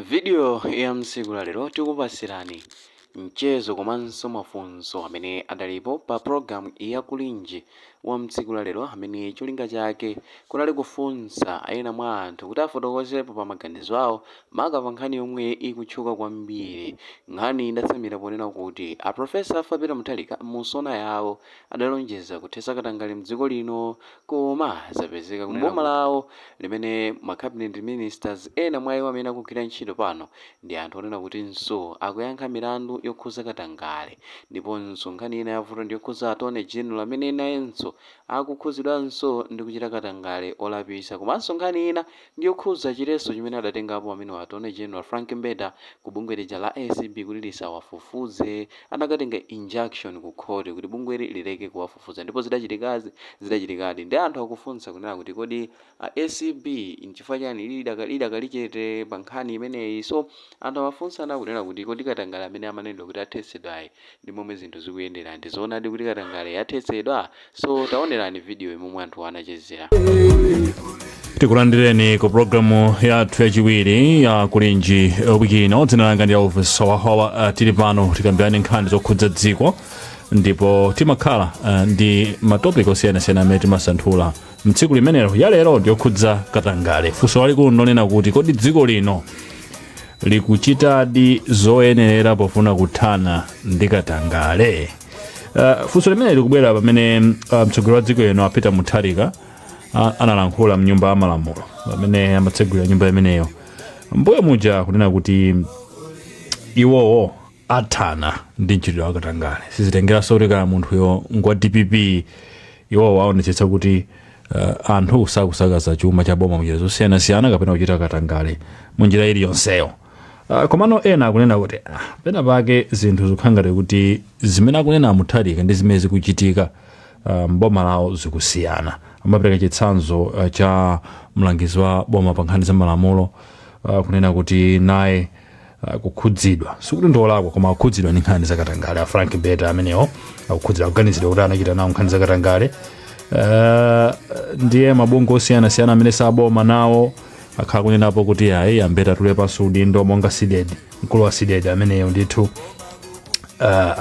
Video ya mtsiku la lero tikupasirani mchezo komanso mafunso amene adalipo pa program ya Kulinji wa mtsiku la lero, amene cholinga chake kunali kufunsa ena mwa anthu kuti afotokozepo pa maganizo awo maka pa nkhani yomwe ikutchuka kwambiri. Nkhani idatsamira ponena kuti a Professor Arthur Peter Mutharika mu SONA yawo adalonjeza kuthetsa katangale mdziko lino, koma zapezeka kuti boma lawo limene ma cabinet ministers ena mwa iwo amene akugwira ntchito pano ndi anthu onena kutinso akuyankha milandu yokhuza katangale. Ndiponso nkhani ina yavuta ndi yokhuza Attorney General amene nayenso akukhuzidwanso ndi kuchita katangale olapisa. Komanso nkhani ina ndi yokhuza chiletso chimene adatengapo amene wa Attorney General Frank Mbeta ku bungwe lija la ACB kuti lisawafufuze. Anakatenga injunction ku khoti kuti bungweli lileke kuwafufuza, ndipo zidachitikazi zidachitikadi. Ndi anthu akufunsa kunena kuti kodi ACB nchifukwa chani lidakali chete pa nkhani imeneyi? So anthu amafunsana kunena kuti kodi katangale amene amanenedwa kuti athetsedwayi ndi momwe zinthu zikuyendera, ndi zoonadi kuti katangale yathetsedwa? So taonerani video momwe anthu anachezera. Tikulandireni ku programu yathu yachiwiri ya Kulinji wiki ino. Dzina langa ndi Elvis Wahawa. Tili pano tikambirane nkhani zokhudza dziko, ndipo timakhala ndi ma topic osiyanasiyana amene timasanthula mtsiku limenelo. Ya lero ndiyokhudza katangale. Funso lalikulu ndonena kuti kodi dziko lino likuchitadi zoyenerera pofuna kuthana ndi katangale? Funso limene likubwera pamene mtsogoleri wa dziko lino a Peter Mutharika analankhula mnyumba ya malamulo pamene amatsegulira nyumba imeneyo mbuyo muja, kunena kuti iwowo athana ndi mchitidwe wa katangale, sizitengeranso kuti kaya munthuyo ngwa DPP, iwowo aonetsetsa kuti anthu sakusakaza chuma cha boma munjira zosiyanasiyana kapena kuchita katangale munjira iliyonseyo. Komano ena akunena kuti pena pake zinthu zikukhala ngati kuti zimene akunena Amutharika ndi zimene zikuchitika mboma lawo zikusiyana. Amapereka chitsanzo cha mlangizi wa boma pa nkhani za malamulo, kunena kuti naye kukhudzidwa, sikuti ndiolakwa, koma akukhudzidwa ndi nkhani zakatangale. A Frank Mbeta amenewo akukhudzidwa, akuganizidwa kuti anachita nawo nkhani zakatangale. Ndiye mabungwe osiyanasiyana amene saboma nawo akhala kunenapo kuti ayi, Ambeta atule pansi udindo, monga CDEDI, mkulu wa CDEDI ameneyo ndithu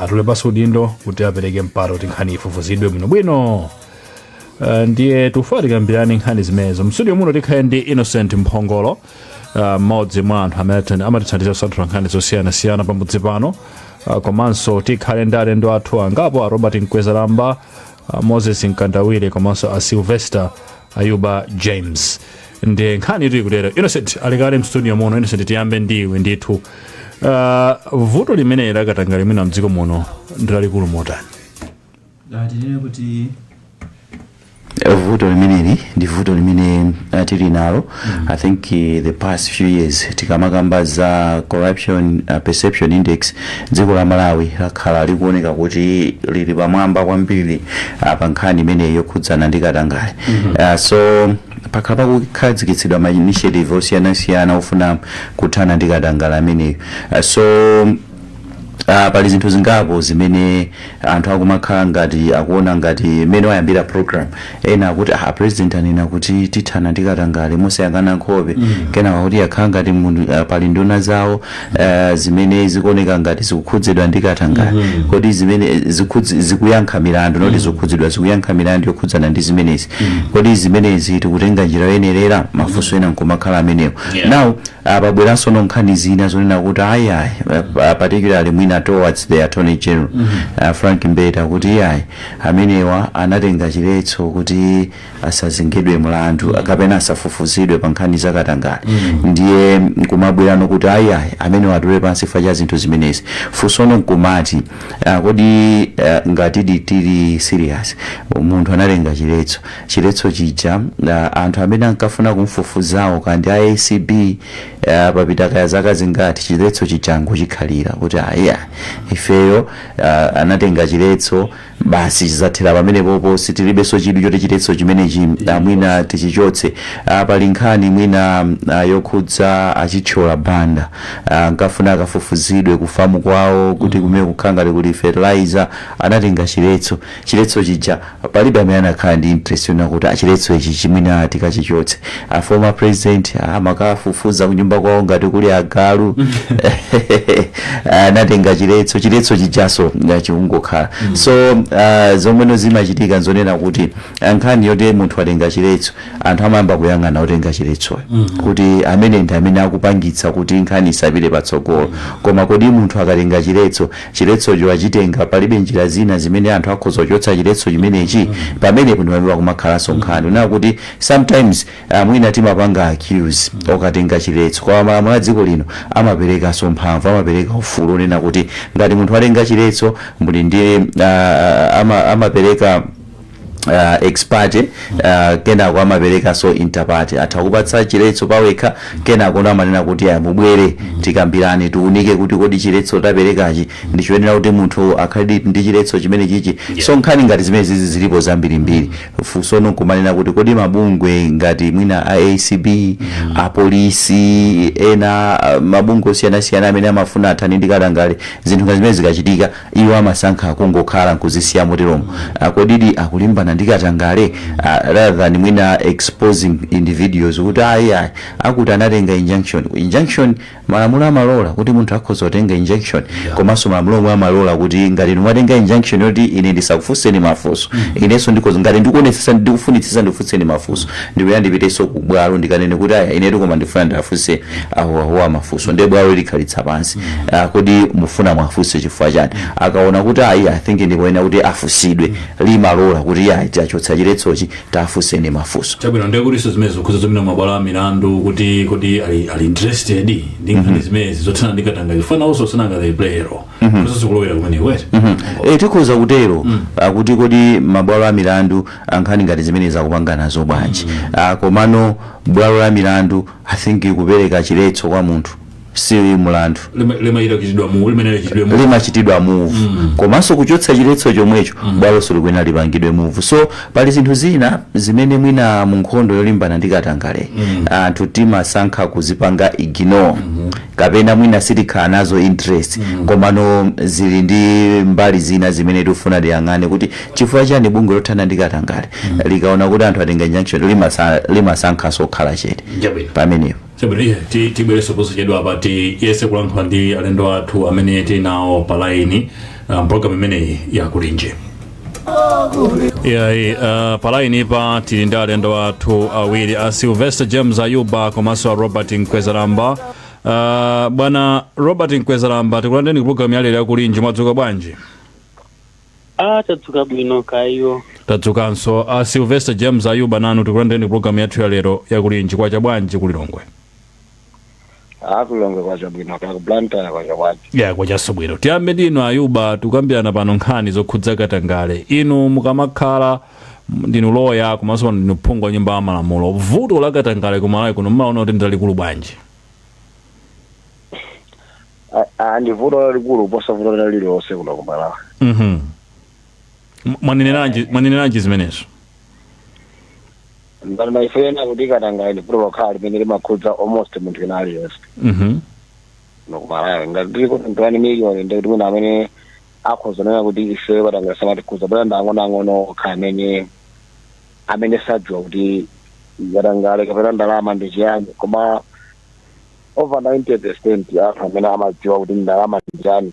atule pansi udindo kuti apereke mpata kuti nkhani ifufuzidwe bwinobwino. Ndiye tufa tikambirani nkhani zimenezo. Mstudio muno tikhale ndi Innocent Mphongolo, mmodzi mwa anthu amene amatithandiza kusanthula nkhani zosiyanasiyana pamudzi pano, komanso tikhale ndi alendo athu angapo, a Robert Mkwezalamba, Moses Mkandawire komanso a Sylvester Ayuba James. Ndi nkhani itu ikutero. Innocent alikale mstudio muno. Innocent, tiyambe ndiwe ndithu. Vuto limene lakatangale mwina mdziko muno ndi lalikulu motani? Tinene kuti vuto limeneli ndi vuto limene tili nalo. I think the past few years, tikamakamba za corruption perception index, dziko la Malawi lakhala likuoneka kuti lili pamwamba kwambiri pa nkhani imeneyi yokhudzana ndi katangale. So pakhala pakukhazikitsidwa ma initiative osiyanasiyana ofuna kuthana ndi katangale ameneyo. So pali zinthu zingapo zimene anthu akumakhala ngati akuona ngati mmene wayambira program. Ena akuti, ah, president anena kuti tithana ndi katangale mosayang'ana nkhope. Kenaka kuti yakhala ngati munthu, pali nduna zawo zimene zikuoneka ngati zikukhudzidwa ndi katangale. Kodi zimene zikuyankha milandu, noti zikukhudzidwa, zikuyankha milandu yokhudzana ndi zimenezi, kodi zimenezi tikutenga njira yoyenerera? Mafunso ena nkumakhala amenewo. Now pabweranso no nkhani zina zonena kuti ayi ayi, particularly mwina towards the Attorney General Frank Mbeta, kuti ayi, amenewa anatenga chiletso kuti asazengedwe mlandu kapena asafufuzidwe pa nkhani zakatangale. Ndiye nkumabwerano kuti ayi ayi, amenewa atule pansi chifukwa cha zinthu zimenezi. Funsono nkumati, kodi ngatidi tili serious, munthu analenga chiletso, chiletso chija, anthu amene ankafuna kumfufuzawo kandi a ACB, papita kaya zaka zingati, chiletso chija angochikhalira kuti aya, ifeyo anatenga chiletso. Basi, chizathera pamenepopo. Sitilibenso chidwi choti chiletso chimenechi mwina tichichotse. Pali nkhani mwina yokhudza achithyola Banda, nkafuna akafufuzidwe kufamu kwawo kuti kumene kukhala ngati kuli fertilizer, anatenga chiletso. Chiletso chija palibe amene anakhala ndi interest yona kuti achiletso ichi chimwina tikachichotse. A former president amakafufuza kunyumba kwawo ngati kuli agalu, anatenga chiletso. Chiletso chijaso chikungokhala. So zomweno zimachitika nzonena kuti nkhani yoti munthu atenga chiletso, anthu amayamba kuyang'ana otenga chiletsoyo kuti amene ndi amene akupangitsa kuti nkhani isapite patsogolo. Koma kodi munthu akatenga chiletso, chiletsocho achitenga, palibe njira zina zimene anthu akhoza kuchotsa chiletso chimenechi? Pamenepo ndi pamene pakumakhalanso nkhani unena kuti sometimes mwina timapanga accuse okatenga chiletso, koma malamulo a dziko lino amaperekanso mphamvu, amapereka ufulu unena kuti ngati munthu atenga chiletso, muli ndi amapereka ex parte, kenako amaperekanso inter parte. Atha kupatsa chiletso pawekha, kenako ndo amanena kuti aya, mubwere tikambirane, tiunike kuti kodi chiletso taperekachi ndichoyenera kuti munthu akhale ndi chiletso chimene chichi. So nkhani ngati zimene zizi zilipo zambirimbiri. Funso nkumanena kuti kodi mabungwe ngati mwina a ACB, apolisi ena, mabungwe osiyanasiyana amene amafuna athane ndi katangale, zinthu ngati zimene zikachitika iwo amasankha kungokhala nkuzisiya moteromo. Kodidi akulimbana ndi katangale rather than mwina exposing individuals kuti ayi ayi, akuti anatenga injunction? Injunction, malamulo amalola kuti munthu akhoza kutenga injunction, komanso malamulo omwe amalola kuti ngati inu mwatenga injunction yoti ine ndisakufunseni mafunso, inenso ndikhoza, ngati ndikuonetsetsa, ndikufunitsitsa ndikufunseni mafunso, ndikuya ndipitenso ku bwalo ndikanene kuti aya, inetu koma ndifuna ndiafunse ahuahuwa mafunso. Ndiye bwalo likhalitsa pansi, kodi mufuna mwafunse chifukwa chani? Akaona kuti ayi, I think ndikuyenera kuti afunsidwe, limalola kuti ayi, tachotsa chiletsochi, tafunseni mafunso. Chabwino, ndiye kuti zimene zikhuza zomwe mabwalo a milandu kuti ali interested ndi nkhani zimenezi zothana ndi katangale, fana also sananga they play a role kuzo zikulowera kumene kwete. Tikhoza kutero kuti kodi mabwalo a milandu ankhani ngati zimene zakupanga nazo bwanji? Komano bwalo la milandu, I think kupereka chiletso kwa munthu si mulandu. Limachita kuchitidwa mu limene lichitidwe mu Limachitidwa move, komanso kuchotsa chiletso chomwecho bwalonso likuyenera lipangidwe move. So pali zinthu zina zimene mwina mu nkhondo yolimbana ndi katangale anthu timasankha kuzipanga ignore, kapena mwina sitikhala nazo interest, komano zili ndi mbali zina zimene tikufuna tiyang'ane kuti chifukwa chani bungwe lothana ndi katangale likaona kuti anthu atenga injunction limasankhanso kukhala chete pamenepo. Chabwino, iye tibwereso posachedwa apa, tiyese kulankhula ndi alendo athu amene tili nawo pa laini program imeneyi yakulinji. Iyayi, pa laini pa tili ndi alendo athu awiri, a Sylvester James Ayuba komanso a Robert Mkwezalamba. Bwana Robert Mkwezalamba, tikulandireni ku program yalero yakulinji. Mwadzuka bwanji? Ah, tadzuka bwino kayo. Tadzukanso. A Sylvester James Ayuba, nanu tikulandireni ku program yathu ya lero yakulinji. Kwacha bwanji kulilongwe? Akulongwe kwacha bwino, ka ku Blantyre kwacha bwanji? Ya, kwachaso bwino. Tiyambe ndinu Ayuba. Tikukambirana pano nkhani zokhudza katangale. Inu mukamakhala ndinu loya komanso pano ndinu phungu wa nyumba ya malamulo, vuto la katangale kumalawi kuno mmaona kuti ndi lalikulu bwanji? Ndi vuto lalikulu kuposa vuto lililonse kuno kumalawi. Mwaneneranji zimenezo? Ngati maifena kuti katangale ndi vuto lokhala limene limakhudza almost munthu ina aliyense kuno kumalawi. Ngati tili ku 21 million, ndi kuti mwina amene akhoza nena kuti ife katangale samatikhudza bwana ndi ang'onoang'ono okha amene sadziwa kuti katangale kapena ndalama ndi chiyani. Koma over 90% ya anthu amene amadziwa kuti ndalama ndi chiyani,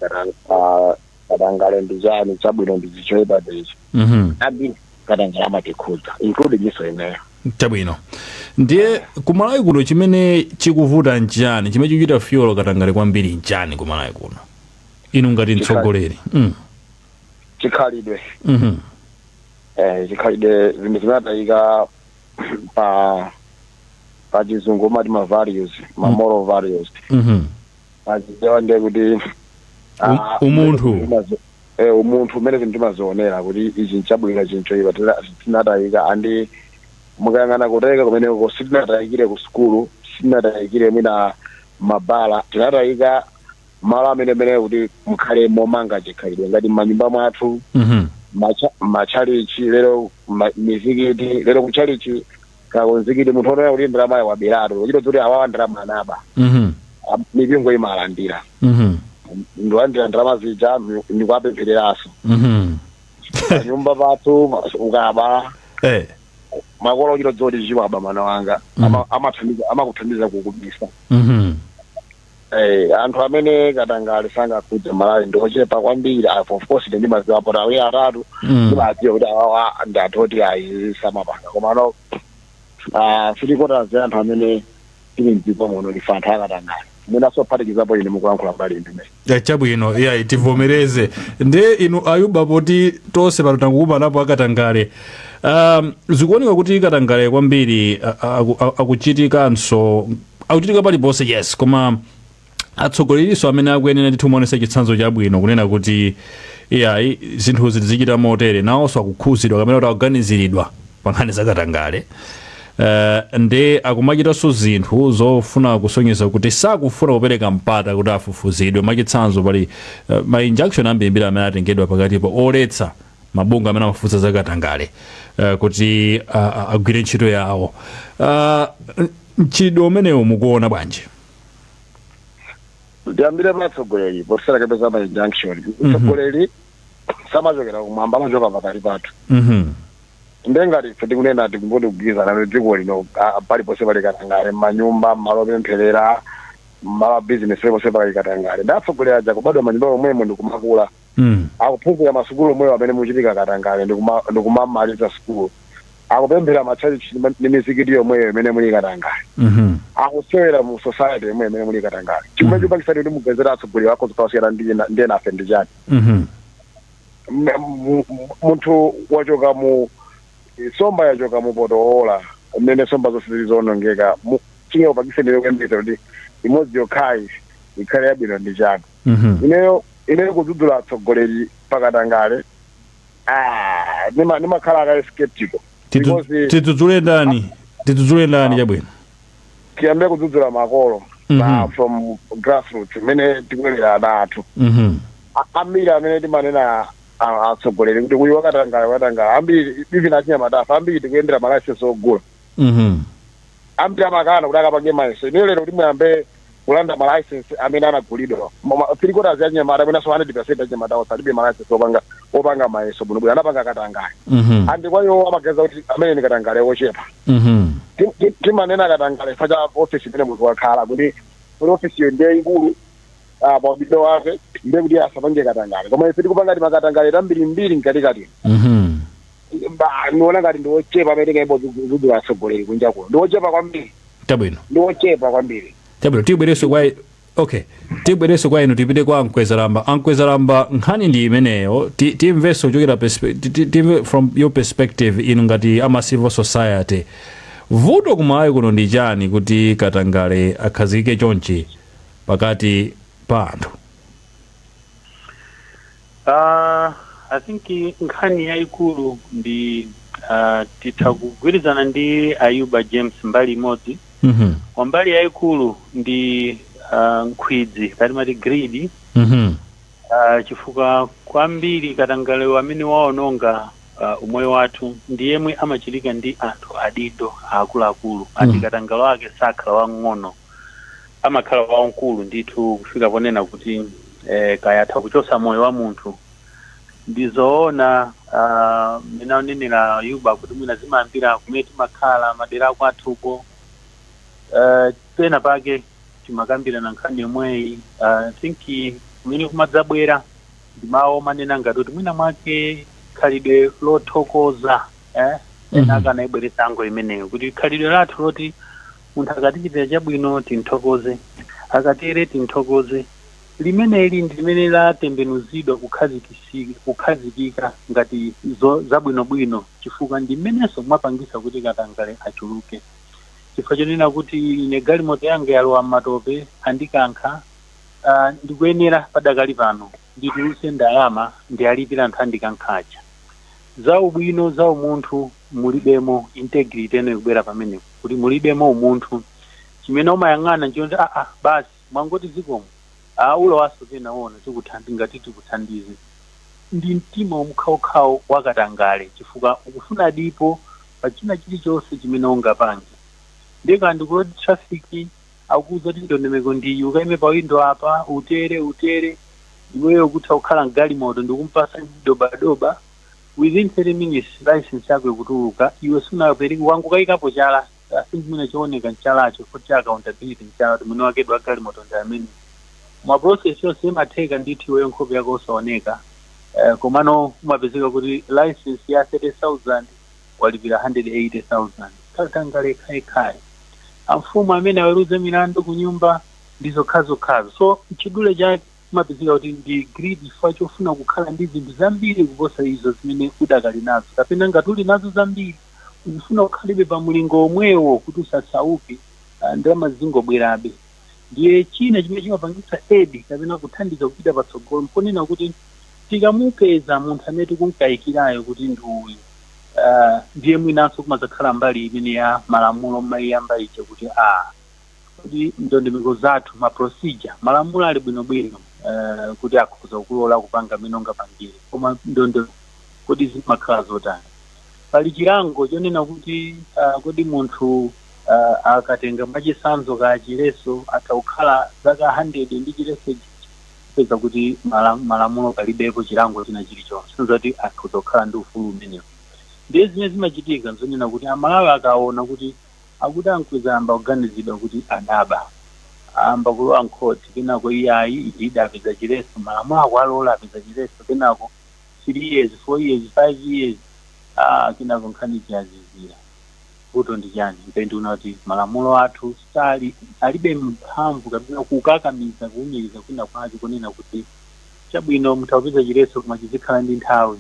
katangale ndi chani, chabwino ndi choyipa ndichi, ambiri katangale amatikhudza, including iso ineyo. Chabwino, ndiye kumalawi kuno chimene chikuvuta nchani? Chimene chikuchita fuel katangale kwambiri nchani kumalawi kuno, inu ngati mtsogoleri? Chikhalidwe. Chikhalidwe, zinthu zimatayika pa chizungu umati ma values, ma moral values. Pachichewa ndiye kuti Umunthu. Umunthu umene zinthu timazionera kuti ichi nchabwino, ichi nchoyipa, tinatayika. Andi mukayang'ana kutayika kumeneko, sitinatayikire ku sukulu, sitinatayikire mwina mabala, tinatayika malo amene mene kuti mukhale momanga chikhalidwe ngati m'manyumba mwathu. Machalichi lero, mizikiti lero, kuchalichi kakonzikiti, munthu onena kuti ndalama yawaberatu chito kuti awawa ndalama anaba. Mipingo imalandira. Ndilandira ndalama zija, ndikuapemphereraso. Panyumba pathu ukaba, makolo chito dzoti chiwaba mwana wanga, amakuthandiza kukubisa. Anthu amene katangale sangakhudze Malawi ndiochepa kwambiri. Of course ine ndimadziwa pota awiri atatu. Ndimadziwa kuti awawa ndi anthu oti ayi, samapanga, komano 3/4 ya anthu amene tili mdziko muno ndife anthu akatangale, mwinaso phatikizapo ine mukulankhula mbali ndime. Chabwino, iya, tivomereze. Ndiye inu Ayuba, poti tonse pano tangukumanapo akatangale, zikuoneka kuti katangale kwambiri akuchitikanso, akuchitika paliponse, yes, koma atsogoleriso amene akuyenera ndithu muonese chitsanzo chabwino kunena kuti iyayi, zinthuzi tizichita motere, nawonso akukhuzidwa kapena kuti akuganiziridwa pa nkhani zakatangale. Nde akumachitanso zinthu zofuna kusonyeza kuti sakufuna kupereka mpata kuti afufuzidwe. Mwachitsanzo, pali ma injunction ambirimbiri amene atengedwa pakatipo oletsa mabungwe amene amafufuza zakatangale kuti agwire ntchito yawo. Mchitidwe umenewu mukuona bwanji? Ndiyambire pa atsogoleri posera ma injunction. Mtsogoleri samachokera kumwamba, amachoka pakati pathu. Ndengati ife tikunena, tikumboti kugwirizana kuti dziko lino paliponse pali katangale, m'manyumba, m'malo opempherera, m'malo a business, paliponse pali katangale. Ndi atsogoleri aja kubadwa manyumba omwemo ndikumakula, akuphunzira masukulu omwewo amene muchitika katangale, ndikumamaliza sukulu, akupemphera matchalichi ndi mizikiti yomweyo imene muli katangale, akusewera mu society yomwe imene muli katangale. Chimene chipangisa kuti mugezera atsogoleri ako zikawasiyana ndi enafe ndi chani? Munthu wachoka mu somba, yachoka mu potowola mmene somba zonse zili zonongeka, chingakupangise ndiwe kuyembekeza kuti imodzi yokhayi ikhale yabwino ndi chani? Ineyo kudzudzula atsogoleri pakatangale, nimakhala akaye skeptical because Tidzudzule ndani? Tidzudzule ndani? Chabwino. Tiyambe kudzudzula makolo, from grassroots imene tikulera ana athu. Ambiri amene timanena atsogoleri kuti uyu wakatangale, wakatangale, ambiri even achinyamatafa, ambiri tikuyendera ma licence ogula. Ambiri amakana kuti akapange mayeso. Ineyo lero kuti muyambe kulanda ma licence amene anagulidwa, 3/4 ya chinyamata, amene aso 100% achinyamata osalibe ma licence opanga mayeso bwinobwino, anapanga katangale. And kwa iwo amaganiza kuti amene ni katangale ochepa. Timanena katangale fa cha office imene munthu wakhala, kuti office iyo ndiye ikulu, paudindo wake, ndiye kuti asapange katangale. Koma ife tikupanga ti makatangale tambirimbiri mkatikati. Niona ngati ndiochepa amene tingaibo atsogoleri kunja kuno, ndiochepa kwambiri. Chabwino. Ndiochepa kwambiri. Chabwino, tibwerenso kwa, okay, tibwerenso kwa inu. Tipite kwa Ankwezalamba. Ankwezalamba, nkhani ndi imeneyo. Timvenso kuchokera timve from your perspective, inu ngati ama civil society, vuto kumalawi kuno ndi chani kuti katangale akhazikike chonchi pakati pa anthu? I think nkhani yayikulu ndi titha kugwirizana ndi Ayuba James mbali imodzi. Kwa mbali yayikulu ndi nkhwidzi, katimati greed. Chifukwa kwambiri katangale amene waononga umoyo wathu ndi yemwe amachitika ndi anthu adindo akuluakulu, andi katangale wake sakhala wang'ono, amakhala wamkulu ndithu, kufika ponena kuti kayatha kuchosa moyo wa munthu. Ndizoona mmene aunenera Ayuba kuti mwina zimayambira kumene timakhala, madera akwathuko. Pena pake timakambirana nkhani yomweyi. I think kumene kumadzabwera ndi mawu manena ngati kuti mwina mwake khalidwe lothokoza, ena akanayibweretsa ango imeneyo kuti khalidwe lathu loti munthu akatichitira chabwino tinthokoze, akatere tinthokoze, limeneli ndi limene latembenuzidwa kukhazikika ngati zabwinobwino, chifukwa ndi mmenenso mwapangisa kuti katangale achuluke, chifukwa chonena kuti ine galimoto yanga yalowa m'matope, andikankha, ndikuyenera padakali pano nditulutse ndalama ndiyalipira anthu andikankhaja. Za ubwino, za umunthu mulibemo. Integrity eno ikubwera pamenepo kuti mulibemo umunthu. Chimene umayang'ana nchoti basi, mwangoti zikomo, ulowaso pena wona ngati tikuthandize. Ndi mtima womkhawokhawo wakatangale, chifukwa ukufuna dipo pa china chilichonse chimene ungapange. Ndiye kandi ku road traffic akuuza kuti ndondomeko ndiyi, ukaime pa windo apa, utere utere, iweyo kutha kukhala mgalimoto ndikumpasa dobadoba, within 30 minutes license yako ikutuluka. Iwe sunapereke, wangu kayikapo chala. I think mwina chooneka nchalacho kuti accountability nchala kuti mwini wakedwa galimoto ndi amene mwa process yonse imatheka ndithu, iweyo nkhope yako usaoneka. Komano umapezeka kuti license ya 30,000 walipira 180,000. Katangale khayekhaye. Amfumu amene aweruze milandu ku nyumba ndi zokhazokhazo. So chidule chake umapezeka kuti ndi greed, chifukwa chofuna kukhala ndi zinthu zambiri kuposa izo zimene udakali nazo, kapena ngati uli nazo zambiri ukufuna kukhalibe pa mulingo omwewo kuti usasauke, ndalama zingobwerabe. Ndiye china chimene chimapangitsa aid kapena kuthandiza kupita patsogolo mponena kuti tikamupeza munthu amene tikumkayikirayo kuti ndi uyu, ndiye mwinanso kumadzakhala mbali imene ya malamulo mmayiyamba ija kuti kuti ndondomeko zathu, ma procedure, malamulo ali bwinobwino, kuti akhoza kukulola kupanga mmene ungapangire, koma ndondomeko kodi zimakhala zotani? Pali chilango chonena kuti kodi munthu akatenga mwachisanzo ka chileso atha kukhala zaka 100 ndi chileso? Kupeza kuti malamulo palibepo chilango china chilichonse kuti akhoza kukhala ndi ufulu umenewo. Ndiye zimene zimachitika nzonena kuti Amalawi akaona kuti akuti ankweza amba kuganizidwa kuti adaba, amba kulowa mkhoti, kenako iyayi, idapeza chileso, malamulo akualola, apeza chileso, kenako 3 years, 4 years, 5 years, kenako nkhani chiyazizira. Vuto ndi chani? Mpenduna kuti malamulo athu sali alibe mphamvu kapena kukakamiza, kuwumiriza kwina kwake kunena kuti chabwino, mutha kupeza chileso koma chizikhala ndi nthawi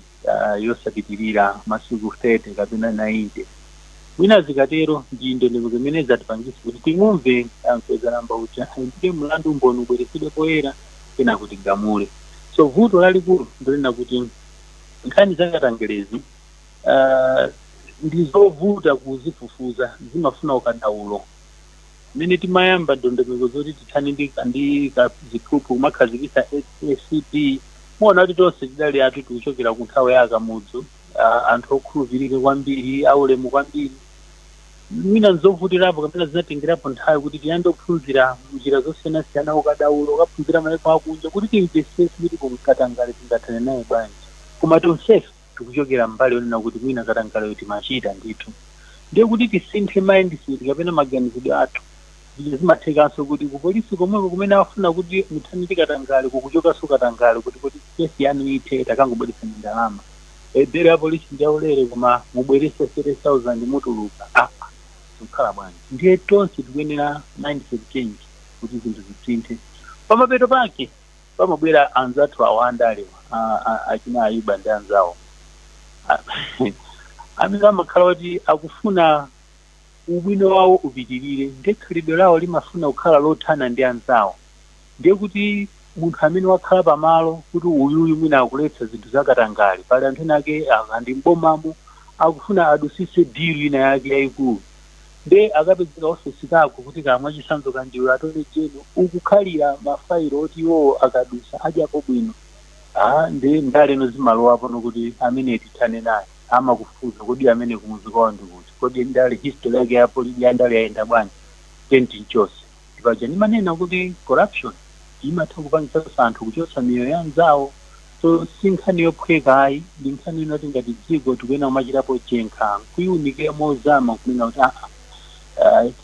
yosapitirira masiku 30 kapena 90. Mwina zikatero ndi ndondomeko imene zatipangisa kuti timumve Mkwezalamba uja, ayimbidwe mlandu, umboni ubweretsedwe poyera, kena kuti gamule. So vuto lalikulu ndonena kuti nkhani zakatangelezi ndi zovuta kuzifufuza, zimafuna ukadaulo. Mmene timayamba ndondomeko zoti tithane ndi ziphuphu, kumakhazikitsa ACB, muona kuti tonse tidali atu tikuchokera ku nthawi ya Akamudzu, anthu okhulupirika kwambiri, aulemu kwambiri. Mwina nzovutirapo kapena zinatengerapo nthawi kuti tiyambe kuphunzira njira zosiyanasiyana, ukadaulo, ukaphunzira maiko akunja kuti timvesese kuti katangale tingathane naye bwanji. Koma tonsefe tikuchokera mbali yonena kuti mwina katangaleyo timachita ndithu. Ndiye kuti tisinthe mindset kapena maganizidwe athu, zija zimathekanso kuti kupolisi komweko kumene afuna kuti muthane ndi katangale, kukuchokanso katangale, kuti kesi yanu ithe, takangobweretsani ndalama. Belo ya polisi ndi yaulere, koma mubwerese 30,000 mutuluka. Zikukhala bwanji? Ndiye tonse tikuyenera mindset change kuti zinthu zisinthe. Pamapeto pake pamabwera anzathu awo andalewa, achina Ayuba ndi anzawo, amene amakhala kuti akufuna ubwino wawo upitirire, ndiye khalidwe lawo limafuna kukhala lothana ndi anzawo. Ndiye kuti munthu amene wakhala pamalo kuti uyuyu mwina akuletsa zinthu zakatangale, pali anthu ena ake andi mbomamo akufuna adusise deal ina yake yayikulu, nde akapezeka ofesi kako kuti kamwa chisanzo kandiwe attorney general, ukukhalira mafailo oti iwowo akadusa adyapo bwino. Ndi ndaleno zimalowapo nokuti amene tithane naye amakufuza kodi amene kumuzi kwawo ndikuti, kodi ndale history yake ya ya ndale yayenda bwanji, tenti nchonse. Ndipaja ndimanena kuti corruption imatha kupangitsa anthu kuchotsa miyoyo ya anzawo. So si nkhani yophweka ayi, ndi nkhani inoti ngati dziko tikuyenera kumachitapo chenkha, nkuyiwunikira mozama, kunena kuti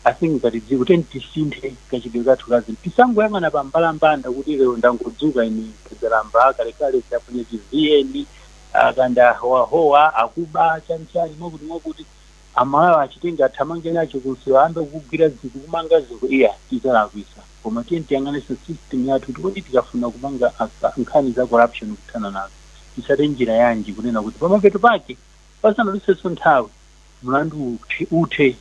I think ngati dziko teni tisinthe kachidwe kathu kazinthu, tisangoyang'ana pa mbalambanda kuti lero ndangodzuka ine Mkwezalamba, kalekale chaponya chi VN akanda howahowa akuba chanichani mwakuti mwakuti, Amalawi achitenga athamange nacho kunsewu, ayambe kugwira zinthu, kumanga zinthu, iya, tizalakwisa. Koma tiye tiyang'anenso system yathu kuti kodi tikafuna kupanga nkhani za corruption, kuthana nazo, tisate njira yanji kunena kuti pamapeto pake pasanadutsenso nthawi mlandu uthe,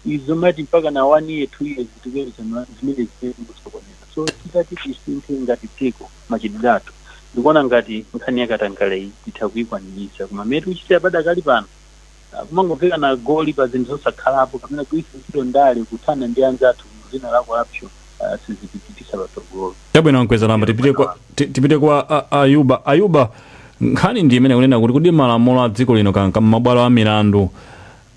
Izo mati mpaka na one year, 2 years tikuyeza zimene zimene tikusokoneza. So titati tisinthe ngati dziko machitidwe athu, ndikuona ngati nkhani yakatangale iyi titha kuyikwaniritsa. Koma mmene tikuchitira padakali pano, kumangomveka na goli pa zinthu zosakhalapo kapena kuyisa ntchito ndale kuthana ndi anzathu mu dzina la corruption, sizipititsa patsogolo. Chabwino, Mkwezalamba, tipite kwa Ayuba. Ayuba, Nkhani ndi imene kunena kuti kuti malamulo a dziko lino kanka mabwalo a milandu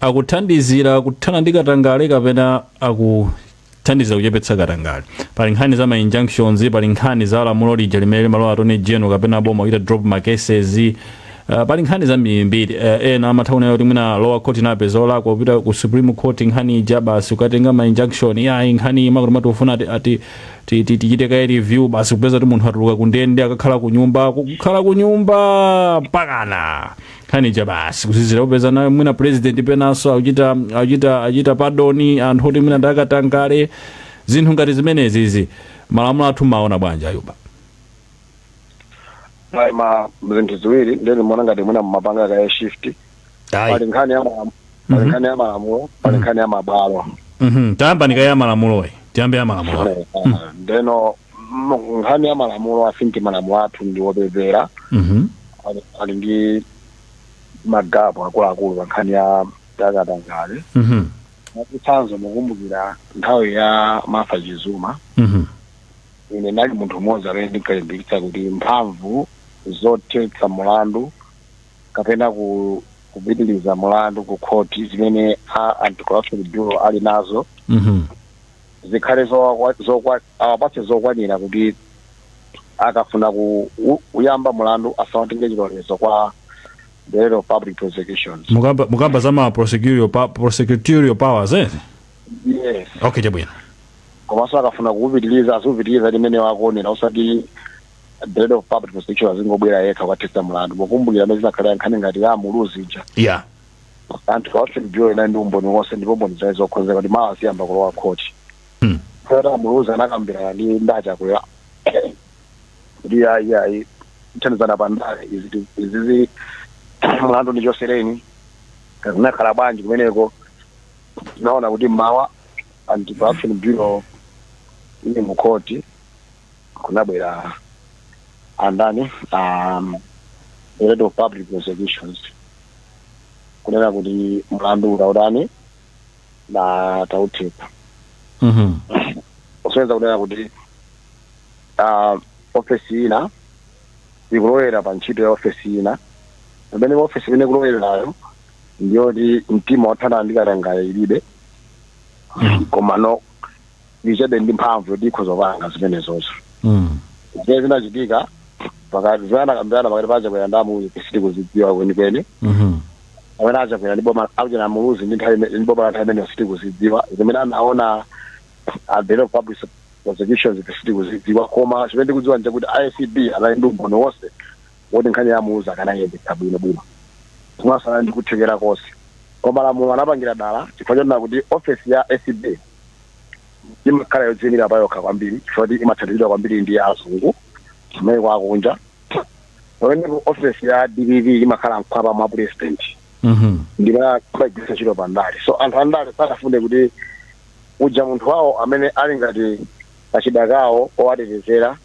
akuthandizira kuthana ndi katangale kapena akuthandizira kuchepetsa katangale. Pali nkhani za ma injunctions, pali nkhani za lamulo lija limene limalola Attorney General kapena boma kuita drop ma cases. Pali nkhani zambirimbiri. Ena amatha kunena kuti mwina lower court inapeza olakwa, kupita ku Supreme Court, nkhani ija basi ukatenga ma injunction, yayi, nkhani ima kuti mati ufuna ati tichite kaye review, basi kupeza kuti munthu atuluka kundende, akakhala ku nyumba, kukhala ku nyumba mpakana nkhani ija basi kuzizira, kupeza nayo mwina president penanso akuchita pardon anthu oti mwina ndakatangale. Zinthu ngati zimenezizi, malamulo athu maona bwanji, Ayuba? Ayi, ma zinthu ziwiri ndeni muona ngati mwina mumapanga kaye shift. Pali nkhani ya malamulo, pali nkhani ya mabwalo. Tayamba ndikaye ya malamuloyi, tiyambe ya malamulo. Ndeno nkhani ya malamulo, I think malamulo athu ndi wopepera, ali ndi ma gap akuluakulu pa nkhani ya yakatangale. Mwachitsanzo, mukumbukira nthawi ya Martha Chizuma, ine ndali munthu mmodzi amene ndinkalimbikitsa kuti mphamvu zothetsa mulandu kapena kupitiliza mulandu ku khoti zimene a Anti-Corruption Bureau ali nazo zikhale awapatse zokwanira kuti akafuna kuyamba mulandu asawatenge chilolezo kwa Director of Public Prosecutions. Mukamba za ma prosecutorial powers, eh? Yes. Okay, chabwino. Komanso akafuna kuupitiliza, azupitiliza limene wakuonera, usati Director of Public Prosecution azingobwera yekha kukathetsa mulandu. Mukumbukira amene zinakhalira nkhani ngati ya Muluzi ija, Anti-Corruption Bureau inali ndi umboni wonse ndipo mboni zake zokhozeka kuti mawa aziyamba kulowa khoti. Kaya Muluzi anakambirana ndi ndachakwera kuti ayi, ayi, kuthandizana pandale izizi, mulandu ndi chosereni, zinakhala bwanji kumeneko? Tinaona kuti mawa Anti-Corruption Bureau ili mu khoti, kunabwera andani, Director of Public Prosecutions, kunena kuti mlandu utautani na tauthetsa, kusonyeza kunena kuti ofesi ina ikulowera pa ntchito ya ofesi ina, pamene ofesi imene ikulowerayo ndiyoti mtima wothana ndi katangale ilibe, koma no ilichabe ndi mphamvu yoti ikhoza kupanga zimenezozo. Zimene zinachitika pakati, zimene anakambirana pakati pa Achakwera ndi Amuluzi sitikuzidziwa kwenikweni. Amene Achakwera ndi boma akuchena Muluzi ndi nthawi ndi boma la nthawi imeneyo sitikuzidziwa. Zimene anaona a Director of Public Prosecutions sitikuzidziwa, koma chimene ndikudziwa nchakuti ACB anali ndi umboni wonse woti nkhani ya Muluzi akanayendetsa bwinobwino, komanso anali ndi kuthekera konse, koma lamulo anapangira dala chifukwa chonena kuti ofesi ya ACB imakhala yodziyimira payokha kwambiri, chifukwa kuti imathandizidwa kwambiri ndi azungu kumene kwakunja, pamene ofesi ya DPP imakhala mkhwapa mwa president, ndipo amagwiritsa ntchito pandale. So anthu andale sanafune kuti uja munthu wawo amene ali ngati kachidakawo owatetezera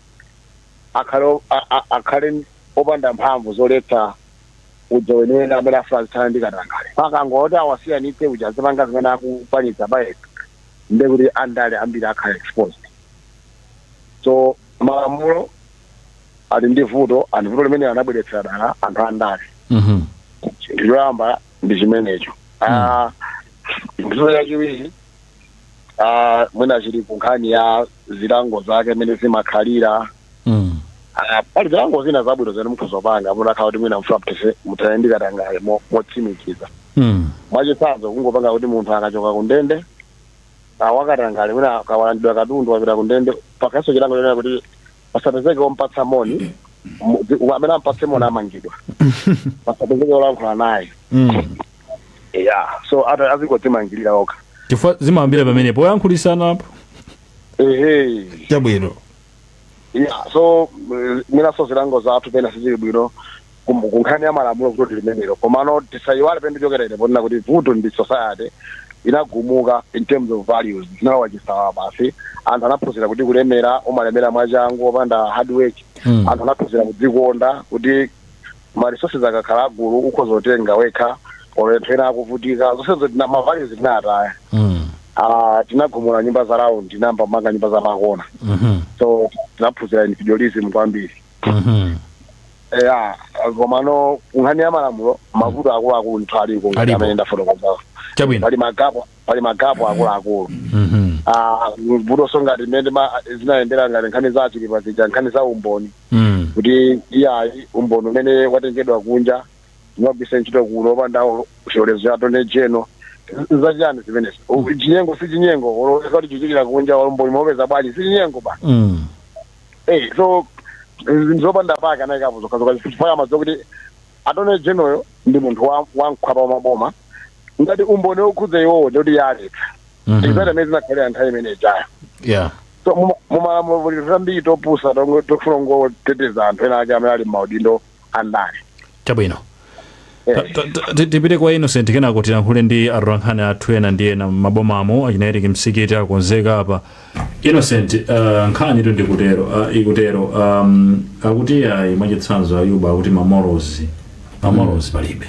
akhale opanda mphamvu zoletsa uja wenewene amene afuna azithana ndi katangale. Pakangoti awasiyanitse, uja azipanga zimene akupangitsa payekha, nde kuti andale ambiri akhala exposed. So malamulo ali ndi vuto, and vuto limene anabweretsera dala anthu andale. Chinthu choyamba ndi chimenecho. Chinthu chachiwiri, mwina chili ku nkhani ya zilango zake mmene zimakhalira. Pali zilango zina zabwino zimene mukhoza kupanga munakhala kuti mwina mfuna muthane ndi katangale motsimikiza. Mwachitsanzo, kungopanga kuti munthu akachoka kundende wakatangale, mwina akawalandidwa katundu, wapita kundende, pakhaso chilango chonena kuti pasapezeke wompatsa moni, amene ampatse moni amangidwa, pasapezeke wolankhula naye. Yeah, so ata azingodzimangirira okha. Chifukwa zimayambira pamenepo oyankhulisana apo. Ehe. Chabwino. Yeah, so mwinaso zilango zathu pena sizili bwino kunkhani ya malamulo kuti limenelo. Komano tisayiwale pene ndichokera ine ponena kuti vuto ndi society inagumuka in terms of values, zinalowa chisawawa basi. Anthu anaphunzira kuti kulemera umalemera mwachangu opanda hard work. Anthu anaphunzira kudzikonda, kuti ma resources akakhala agulu ukhoza kutenga wekha olo anthu ena akuvutika. Zonsezo ma values tinataya. Tinagumula nyumba za round, tinayamba kumanga nyumba za makona. So tinaphunzira individualism kwambiri. Eya, komano nkhani ya malamulo, mavuto akuluakulu ndithu aliko ngati Alipo. amene ndafotokoza. Pali magapo akuluakulu. Ah, vutonso ngati mmene zinayendera ngati nkhani za Chilipa zija, nkhani za umboni, kuti iyayi, umboni umene watengedwa kunja umagwisa ntchito kuno opanda chilolezo cha Attorney General, zachiyani zimenezi? Chinyengo si chinyengo? Olowesa kuti chichitira kunja, umboni mopeza bwanji? Si chinyengo ba? So zopanda pake anayikapo zokhazoka, chifukwa amadziwa kuti Attorney General ndi munthu wa mkhwapa wa maboma. Ngati umboni wokhudza iwowo, ndikuti yaletsa. Exactly amene zinakhalira nthawi imene ijayo. So mumalamulo muli zambiri topusa tofuna kungoteteza anthu ena ake amene ali m'maudindo andale. Chabwino. Tipite kwa Innocent, kenako tilankhule ndi atolankhani athu ena ndi ena mabomamo achina Eric Msikiti akonzeka apa. Innocent, nkhani tu ndikutero, ikutero, akuti ayi, mwachitsanzo Ayuba akuti ma morals palibe.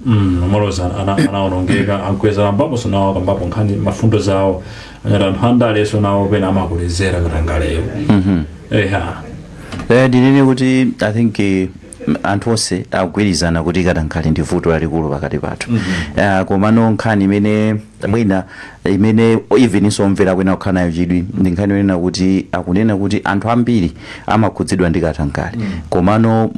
Ma morals anaonongeka. Ankweza ambapo nawo akambapo nkhani, mafundo zawo anyati anthu andaleso nawo pena amakulezera katangaleyo. Eha. Ndinene kuti I think anthu onse akugwirizana kuti katangale ndi vuto lalikulu pakati pathu. Komano nkhani imene mwina imene even isomvera kwena kukhala nayo chidwi ndi nkhani yonena kuti akunena kuti anthu ambiri amakhudzidwa ndi katangale, komano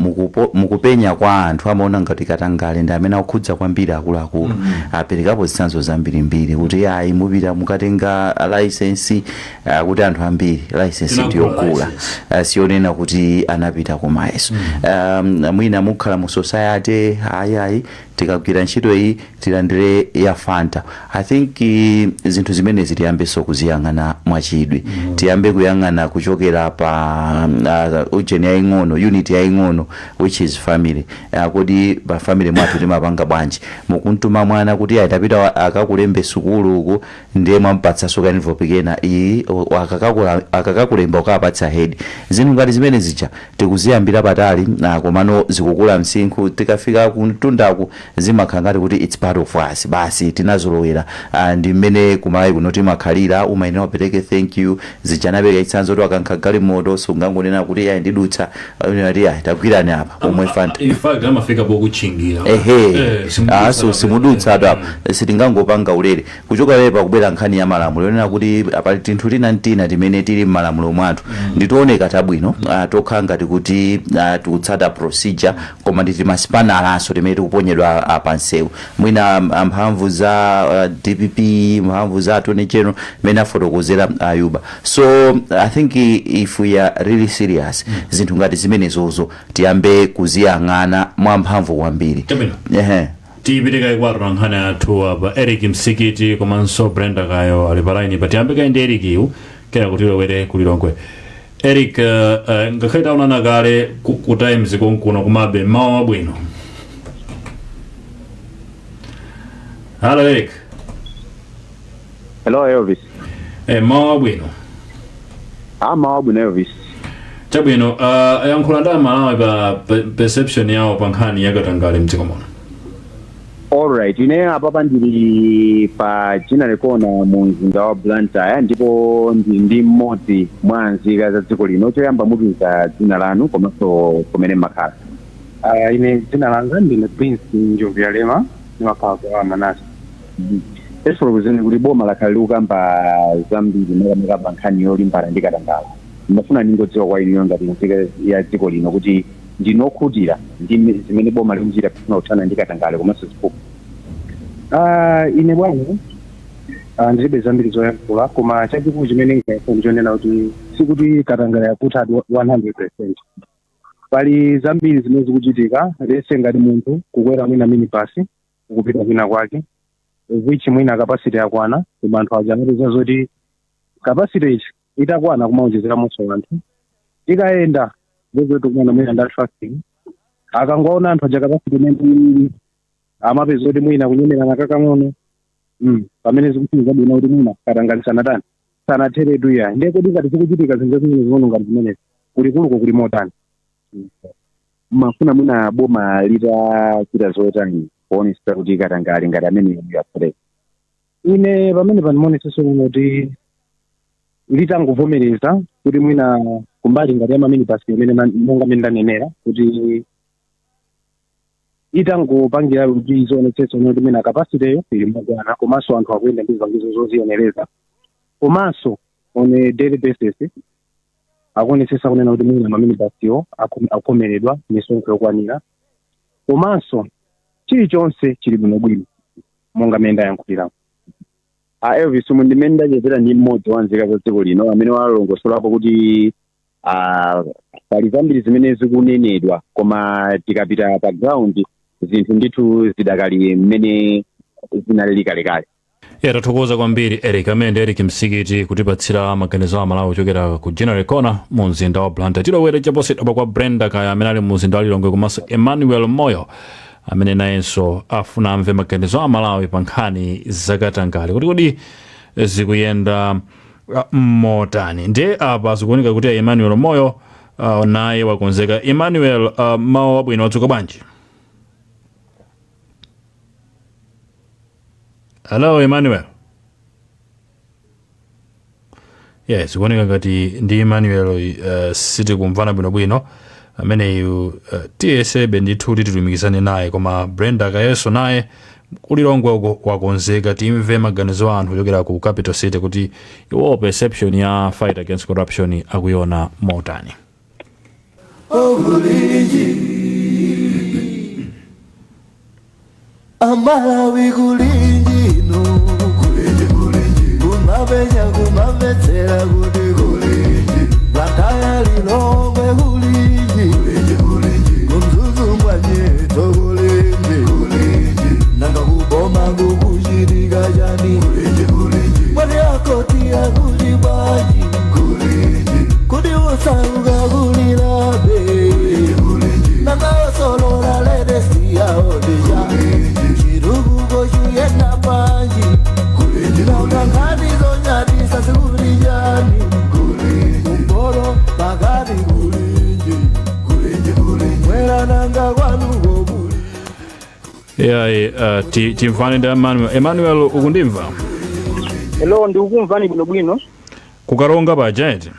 mukupenya kwa anthu amaona ngati katangale ndi amene akukhudza kwambiri akuluakulu. Aperekapo zitsanzo zambirimbiri kuti ayi, mupita mukatenga license, kuti anthu ambiri license Tinagula ndiyogula, license. Siyonena kuti anapita kumayeso. Mwina mukhala mu society, ayi ayi, tikagwira ntchito iyi tilandire ya Fanta. I think zinthu zimenezi tiyambenso kuziyang'ana mwachidwi. Tiyambe kuyang'ana kuchokera pa ujeni yaying'ono, unit yaying'ono, which is family. Kodi pa family mwathu timapanga bwanji? Mukuntuma mwana kuti ayitapita akakulembe sukulu uku, ndiye mwampatsanso ka envelope kena iyi, akakakulemba ukapatsa head. Zinthu ngati zimene zija tikuziyambira patali na komano zikukula msinkhu, tikafika kumtundaku zimakhala ngati kuti it's part of us basi, tinazolowera. Ndi mmene kumalawi kuno timakhalira, umayenera upereke thank you. Zija napereka chitsanzo kuti akankha galimoto, sungangonena kuti ayi, ndidutsa, ati ayi, tagwirani apa pomwe Fanta. In fact amafika pokutchingira. Ehe. Simudutsa. Aso simudutsa atu apa, sitingangopanga ulere. Kuchoka lero pakubwera nkhani ya malamulo yonena kuti pali tinthu tina ntina timene tili m'malamulo mwathu nditooneka tabwino, tokhala ngati kuti tikutsata procedure, koma ndi timasipanalanso timene tikuponyedwa pansewu. Mwina mphamvu za DPP, mphamvu za Attorney General mene afotokozera Ayuba. So I think if we are really serious, zinthu ngati zimenezozo tiyambe kuziyang'ana mwamphamvu kwambiri. Chabwino. Ehe. Tipite kwa atolankhani athu apa, Eric Msikiti komanso Brenda Kayo ali pa line pa. Tiyambe kayi ndi Eric iwu, kena kuti tilowere kulilongwe. Eric, ngakhale taonana kale ku Times konkuno, komabe mawa wabwino. Hello, Eric. Hello, Elvis. Mawa wabwino. Ama wabwino, Elvis. Chabwino, yankhula ndi Amalawi pa perception yawo pa nkhani yakatangale mdziko muno. Alright, ine apapa ndili pa Ginnery Corner mu mzinda wa Blantyre, ndipo ndili ndi mmodzi mwa nzika za dziko lino. Choyamba mutiuza dzina lanu komanso kumene mmakhala. Ine dzina langa ndine Prince Njovu Yalema, ndimakhala kwa Manase. Tifotokozeni kuti boma lakhala likukamba zambiri makamaka pa nkhani yolimbana ndi katangale. Ndimafuna ndingodziwa kwa inuyo ngati nzika ya dziko lino kuti ndinokhutira ndi zimene boma likuchita kufuna kuthana ndi katangale komanso ziphuphu? Ine bwana, ndilibe zambiri zoyankhula, koma chachikulu chimene ndingayankhula ndichonena kuti sikuti katangale yakutha 100. Pali zambiri zimene zikuchitika lese, ngati munthu kukwera mwina minibus ukupita kwina kwake, which mwina capacity yakwana, koma anthu aja amapeza zoti capacity ichi itakwana kumaonjezeramonso anthu. Tikayenda zozoti kumana mwina nda traffic, akangoona anthu aja capacity imene ili, amapeza kuti mwina kunyemerana kakang'ono, pamene zikufunika bwino kuti mwina katangale sanatani, sanatheretu iya. Ndiye kuti ngati zikuchitika zinthu zazing'ono zing'ono ngati zimenezi, kulikuluko kuli motani? Mafuna mwina boma litachita zotani kuonetsa kuti katangale ngati amene yaphereka? Ine pamene pandimaonetsetsa kuti litangovomereza kuti mwina kumbali ngati ya maminibus imene monga mmene ndanenera kuti Itangopangira kuti izionetsetsa kuti mwina capacity ili mokwana, komanso anthu akuyenda ndi zipangizo zoziyenereza, komanso on a daily basis akuonetsetsa kunena kuti mwina maminibasiwo akhomeredwa misonkho yokwanira, komanso chilichonse chili bwinobwino monga mmene ndayankhulirapo. A Elvis, umu ndimene ndachezera ndi mmodzi wa nzika za dziko lino amene walongosolapo kuti pali zambiri zimene zikunenedwa, koma tikapita pa ground zinthu ndithu zidakali mmene zinalili kalekale. Yeah, tathokoza kwambiri Eric, amene ndi Eric Msikiti, kutipatsira maganizo a Malawi kuchokera ku General Corner mu mzinda wa Blantyre. Tilowere chaposachedwapa kwa Brenda Kaya amene ali mu mzinda wa Lilongwe, komanso Emmanuel Moyo amene nayenso afuna amve maganizo a Malawi pa nkhani zakatangale, kuti kodi zikuyenda motani. Ndiye apa zikuoneka kuti Emmanuel Moyo naye wakonzeka. Emmanuel, mawa wabwino, wadzuka bwanji? Hello Emmanuel. Yes, zikuoneka ngati ndi Emmanuel sitikumvana bwinobwino ameneyu. Tiyesebe ndithu kuti tilumikizane naye, koma Brenda Kayeso naye kulilongwe uko wakonzeka, timve maganizo a anthu kuchokera ku capital city kuti iwo perception ya fight against corruption akuiona motani. Kulinji Amalawi, kulinji no kulinji, kulinji kumapenya kumamvetsera kuti kulinji Blantyre, Lilongwe, kulinji, kulinji, kulinji kuMzuzu mwanyetso, kulinji, kulinji nanga kuboma kukuchitika chani? Kulinji, kulinji mwati akoti akuti bwanji? Kulinji kuti usauka kulilabe, nanga osolola ledesiyaodija chirukuko chuyenda panji, nanga nkhani zonyadisa sikulijani kumporo pakati? Kulinji, mwera nanga kwanuko kuli? Yayi, timvane ndi Emmanuel. Emmanuel, ukundimva? Hello, ndikukumvani bwinobwino. Kukaronga paja eti?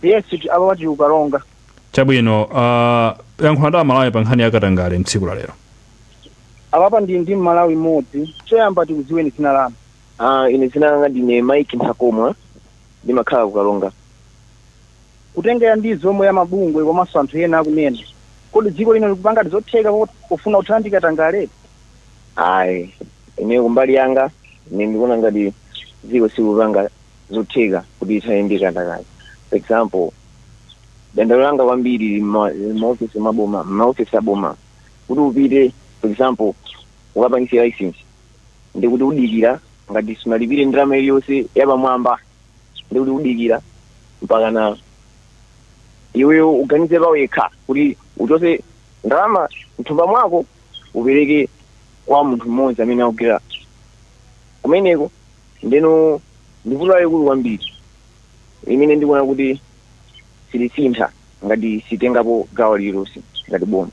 Yes, apa wati kukaronga. Chabwino, yankhula ndi Amalawi pa nkhani yakatangale mtsiku la lero. Apapa ndi Mmalawi mmodzi. Choyamba tikudziweni dzina lanu. Ah, ine dzina langa ndine Mike Nthakomwa, ndimakhala kukalonga. Kutengera ndi zomwe amabungwe komanso anthu ena akunena, kodi dziko lino likupanga zotheka pofuna kuthana ndi katangale? Ayi, ine kumbali yanga ine ndikuona ngati dziko sikupanga zotheka kuti ithane ndi katangale. For example, dandaulo langa kwambiri lili m'maofisi maboma, m'maofisi aboma. Kuti upite, for example, ukapangise license, ndikuti udikira ngati sunalipire ndalama iliyonse yapamwamba, ndikuti udikira mpakana iweyo uganize pawekha kuti uchose ndalama mthumba mwako upereke kwa munthu mmodzi amene akugwira kumeneko. Ndeno ndi vuto lalikulu kwambiri limene ndikuona kuti silisintha ngati sitengapo gawo lililonse ngati boma.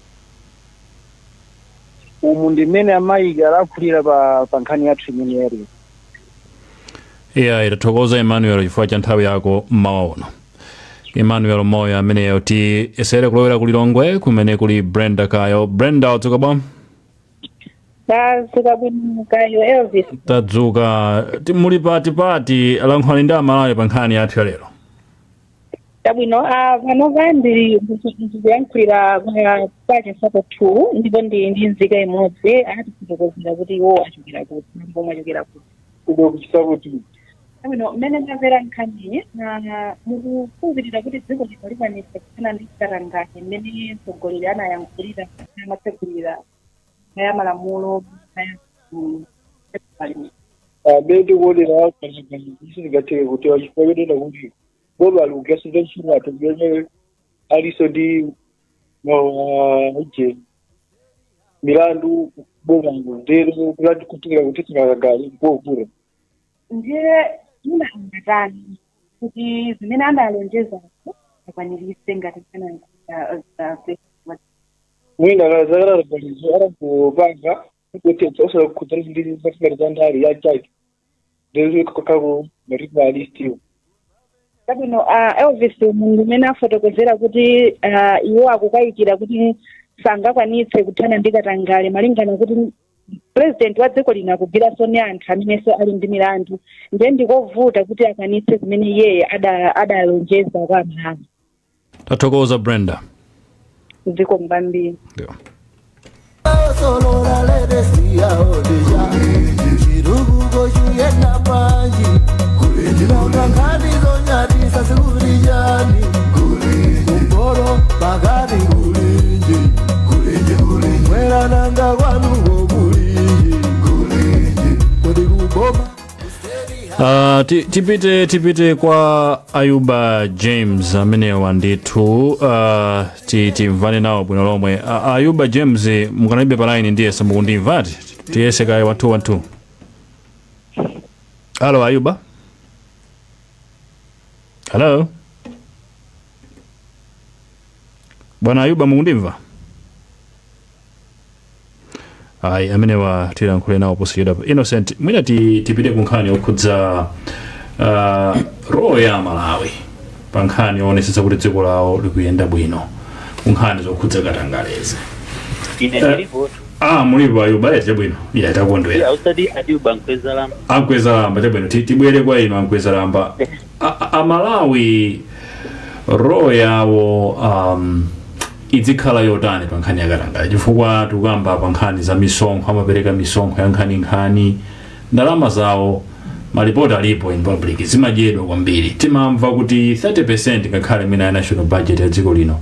Umu ndi mmene amayiki alankhulira pa nkhani yathu imene yalero. Iya, tathokoza Emmanuel chifukwa cha nthawi yako mmawa uno. Emmanuel Moyo ameneyo. Tiyesere kulowera kulilongwe kumene kuli Brenda Kayo. Brenda, wadzuka bwa? Tadzuka bwino, kayo Elvis. Tadzuka. Muli pati pati? Lankhulani ndi Amalawi pa nkhani yathu ya lero. Chabwino, panopa ndili ndikuyankhulira pa Chinsapo 2, ndipo ndili ndi nzika imodzi. Atifotokozera kuti iwo achokera kuti ndipo mwachokera kuti? Kuno kuChinsapo 2. Chabwino, mmene ndamvera nkhaniyi, mukukhulupirira kuti dziko lino likwanitsa kuthana ndi katangale mmene mtsogoleri anayankhulira amatsegulira ya malamulo aya parliament? Amene tikuonera, sizingatheke kuti, chifukwa chonena kuti boma likugwiritsa ntchito anthu amene aliso ndi ije milandu bomalo, ndero kulati kutikira kuti katangale kovuta. Ndiye mwina angatani kuti zimene analonjezazo akwaniritse ngati anayankhula? Mwina zakalabalizo atangopanga kutetsa osakhudzana ndi zatikati za ndale ya chake, ndero kakako matipa alistiwo. Chabwino, Elvis, munthu umene afotokozera kuti iwo akukayikira kuti Sangakwanitse kuthana ndi katangale malingana kuti president wa dziko lino akugwiranso ni anthu amenenso ali ndi milandu, ndiye ndikovuta kuti akwanitse zimene iyeyo adalonjeza kwa Amalawi. Tathokoza, Brenda. Zikomo kwambiri. Ndio. Solola ledesiya odija chirugugo chuyena panji nonga nkhani zonyadisa sikulijani kumporo pakati kulinji mwerananga kwanuko kulinji kodi kuboma. Tipite kwa Ayuba James amenewa ndithu, timvane nawo bwino lomwe. Ayuba James, mukanalibe pa line, ndiye samukundimvati. Tiyese kaye 1 2 1 2. Hello, Ayuba. Hello, bwana Ayuba, mukundimva? Ayi, amenewa tilankhule nawo posachedwa. Innocent, mwina tipite ku nkhani yokhudza role ya Malawi pa nkhani yoonetsetsa kuti dziko lawo likuyenda bwino ku nkhani zokhudza katangalezi. Ine ndilipotu. Ah, mulipo Ayuba, eti? Chabwino, iya, takondwera. Iya, usati Ayuba Nkwezalamba. Ankwezalamba, chabwino. Tibwere kwa inu, Ankwezalamba. Amalawi role yawo idzikhala yotani pa nkhani yakatangale? Chifukwa tikukamba pa nkhani za misonkho, amapereka misonkho ya nkhaninkhani, ndalama zawo, malipoti alipo in public, zimadyedwa kwambiri. Timamva kuti 30% ngakhale mwina ya national budget ya dziko lino,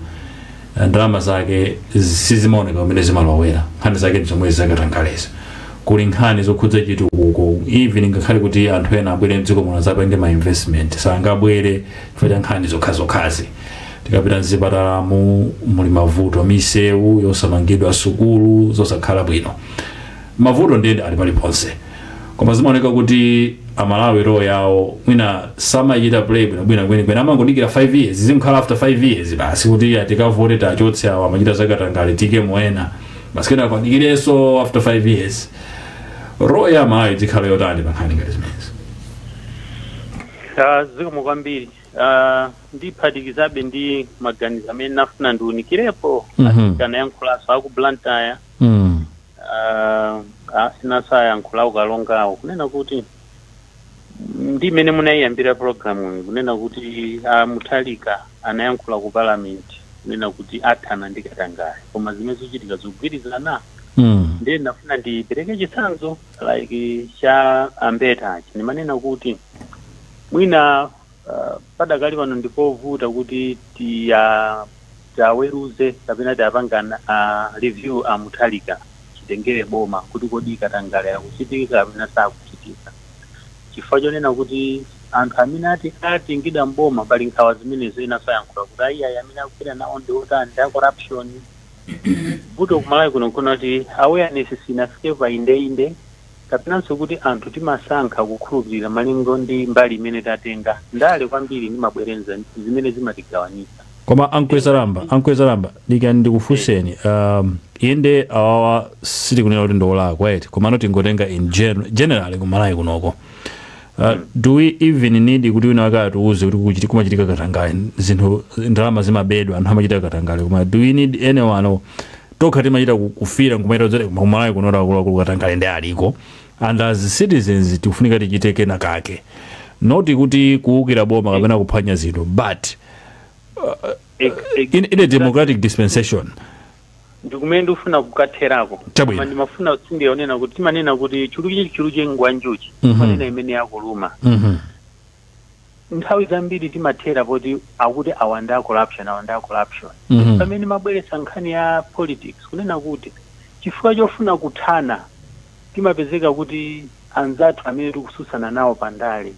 ndalama zake sizimaoneka kumene zimalowera. Nkhani zake ndi zomwe zakatangaleza. Kuli nkhani zokhudza chitukuko, even ngakhale kuti anthu ena abwere mdziko muno azapange ma investment, sangabwere chifukwa cha nkhani zokhazokhazi. Tikapita mzipatalamu muli mavuto, misewu yosamangidwa, sukulu zosakhala bwino, mavuto ndiyende ali paliponse. Koma zimaoneka kuti Amalawi role yawo mwina samachita play bwinobwino kwenikweni. Amangodikira 5 years, zimkhala after 5 years basi kuti atikavote, tachotse awo amachita zakatangale, tike moena basi, kenako adikirenso after 5 years. Role ya Amalawi izikhala yotani pa nkhani ngati zimenezi? Zikomo kwambiri. Ndiphatikizabe ndi maganizo amene nafuna ndiwunikirepo. Kanayankhulaso aku Blantyre, inanso ayankhula ukalongawo kunena kuti ndi mmene munayiyambira programu iyi, kunena kuti Mutharika anayankhula ku parliament kunena kuti athana ndi katangale, koma zimene zikuchitika zikugwirizana? Ndiye ndafuna ndipereke chitsanzo like cha ambetachi. Ndimanena kuti mwina padakali pano ndipovuta kuti tiaweruze kapena tiapanga review a Mutharika chitengere boma kuti kodi katangale akuchitika kapena sakuchitika, chifukwa chonena kuti anthu amene ati atingidwa mboma pali nkhawa zimenezo. Ena sayankhula kuti ayiayi, amene akugwira nawo ndi otani, ndi a corruption. Vuto kumalawi kuno kuna kuti awareness sinafike pa indeinde, kapenanso kuti anthu timasankha kukhulupirira malingo ndi mbali imene tatenga ndale kwambiri ndi mabwerenza zimene zimatigawanitsa. Koma Ankwezalamba, Ankwezalamba, dikani ndikufunseni. Inde, awawa sitikunena kuti ndiolakwa eti, komano tingotenga in generally kumalawi kunoko, do we even need kuti wina wake atiuze kuti kumachitika katangale, zinthu, ndalama zimabedwa, anthu amachita katangale? Koma do we need anyone? Tokha timachita kufira nkumaita zoti kumalawi kuno akuluakulu katangale ndi aliko, and as citizens tikufunika tichite kena kake, not kuti kuwukira boma kapena kuphwanya zinthu, but in a democratic dispensation. Ndikumene ndikufuna kukatherako. Chabwino. Koma ndimafuna sindiyonena kuti timanena kuti chuluchi chuluchi ngwanjuchi, manena imene yakuluma. Nthawi zambiri timathera poti akuti awa ndi a corruption, awa ndi a corruption. Pamene mabweretsa nkhani ya politics, kunena kuti chifukwa chofuna kuthana, timapezeka kuti anzathu amene tikususana nawo pandale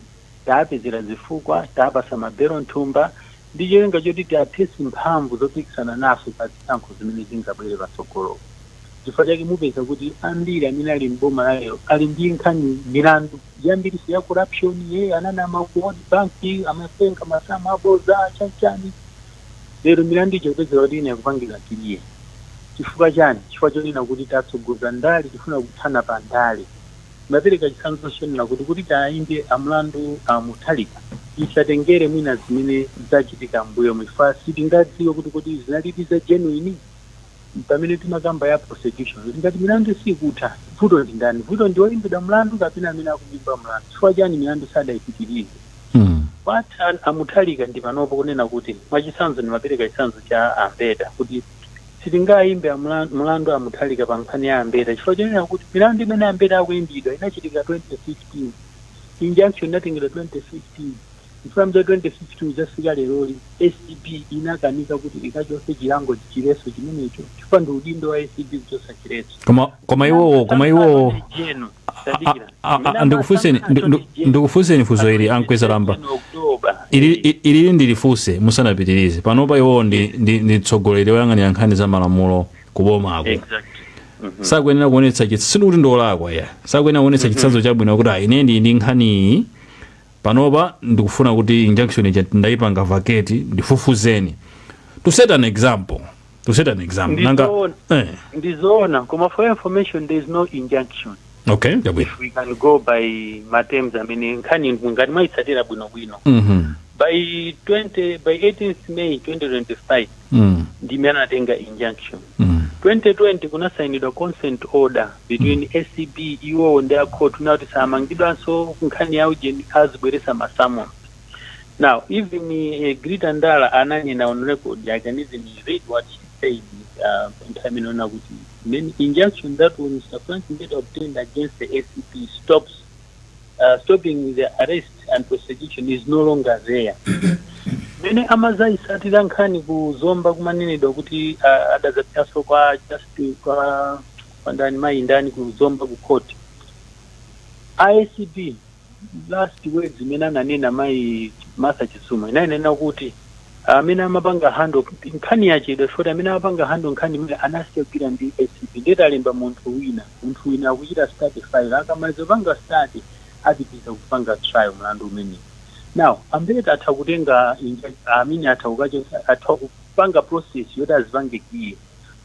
taapezera zifukwa, taapasa mabelo nthumba ndi cholinga choti tiaphesi mphamvu zopikisana nafe pa zisankho zimene zingabwere patsogolo. Chifukwa chake mupeza kuti ambiri amene ali mboma lalero ali ndi nkhani, milandu yambiriso ya corruption. Ye ananama ku World Bank, amapenga masamu aboza chanchani. Lero milandu ija kupezeka kuti ina yakupangira kiliye. Chifukwa chani? Chifukwa chonena kuti tatsogoza ndale, tifuna kuthana pa ndale. Mapereka chitsanzo chonena kuti tayimbe amlandu a Mutharika, isatengere mwina zimene zachitika mbuyo, chifukwa sitingadziwe kuti zinalidi za genuine. Pamene timakamba ya prosecution, kuti ngati milandu sikutha, vuto ndi ndani? Vuto ndi oyimbidwa mlandu kapena amene akuyimba mlandu? Chifukwa chani milandu sadayipitirize? Kwatha a Mutharika ndi panopo kunena kuti, mwachitsanzo, ndimapereka chitsanzo cha a Mbeta, kuti sitingayimbe mlandu a Mutharika pa nkhani ya a Mbeta, chifukwa chonena kuti milandu imene a Mbeta akuyimbidwa inachitika 2015, injunction inatengedwa 2015. Chifukwa mza 2015 zafika leroli, ACB inakanika kuti ikachotse chilango, chiletso chimenecho, chifukwa ndi udindo wa ACB kuchotsa chiletso. Koma iwowo Jeno tadikira. Ndikufunseni funso ili, a Mkwezalamba. October. Ilili ndilifunse musanapitirize. Panopa iwowo ndi mtsogoleri woyang'anira nkhani za malamulo kubomako. Exactly. Sakuyenera kuonetsa sindikuti ndiolakwa ya, sakuyenera kuonetsa chitsanzo chabwino kuti, "Ah, ine ndi nkhani iyi panopa ndikufuna kuti injunction ija ndayipanga vacate, ndifufuzeni," to set an example, to set an example nanga? Ndizoona. Ndizoona, koma for information, there is no injunction. Okay, chabwino. If we can go by ma terms amene nkhani ngati mwayitsatira bwinobwino, by 20 by 18th May 2025 ndime anatenga injunction. 2020 kunasayinidwa consent order between ACB, iwowo ndi a court, kuti samangidwanso nkhani ya ujeni, azibweresa ma summons. Now even Grita Ndala ananena on record, I can even read what she said nthawi imene ona kuti then injunction that Mr. Frank Mbeta obtained against the ACB stops stopping the arrest and prosecution is no longer there. Mene amazayisatira nkhani kuzomba, kumanenedwa kuti adazapitaso kwa just kwa ndani, mayi ndani, kuzomba ku court, ACB last words imene ananena mayi Martha Chisuma inanena kuti amene amapanga handle nkhani yachedwa chifukwa amene amapanga handle nkhani imene anasiya kugwira ndi ACB, ndeti alemba munthu wina. Munthu wina akuchita start file, akamaliza kupanga start apitiriza kupanga trial mlandu umenewu. Now a Mbeta atha kutenga amene atha kukachosa, atha kupanga process yoti azipange clear,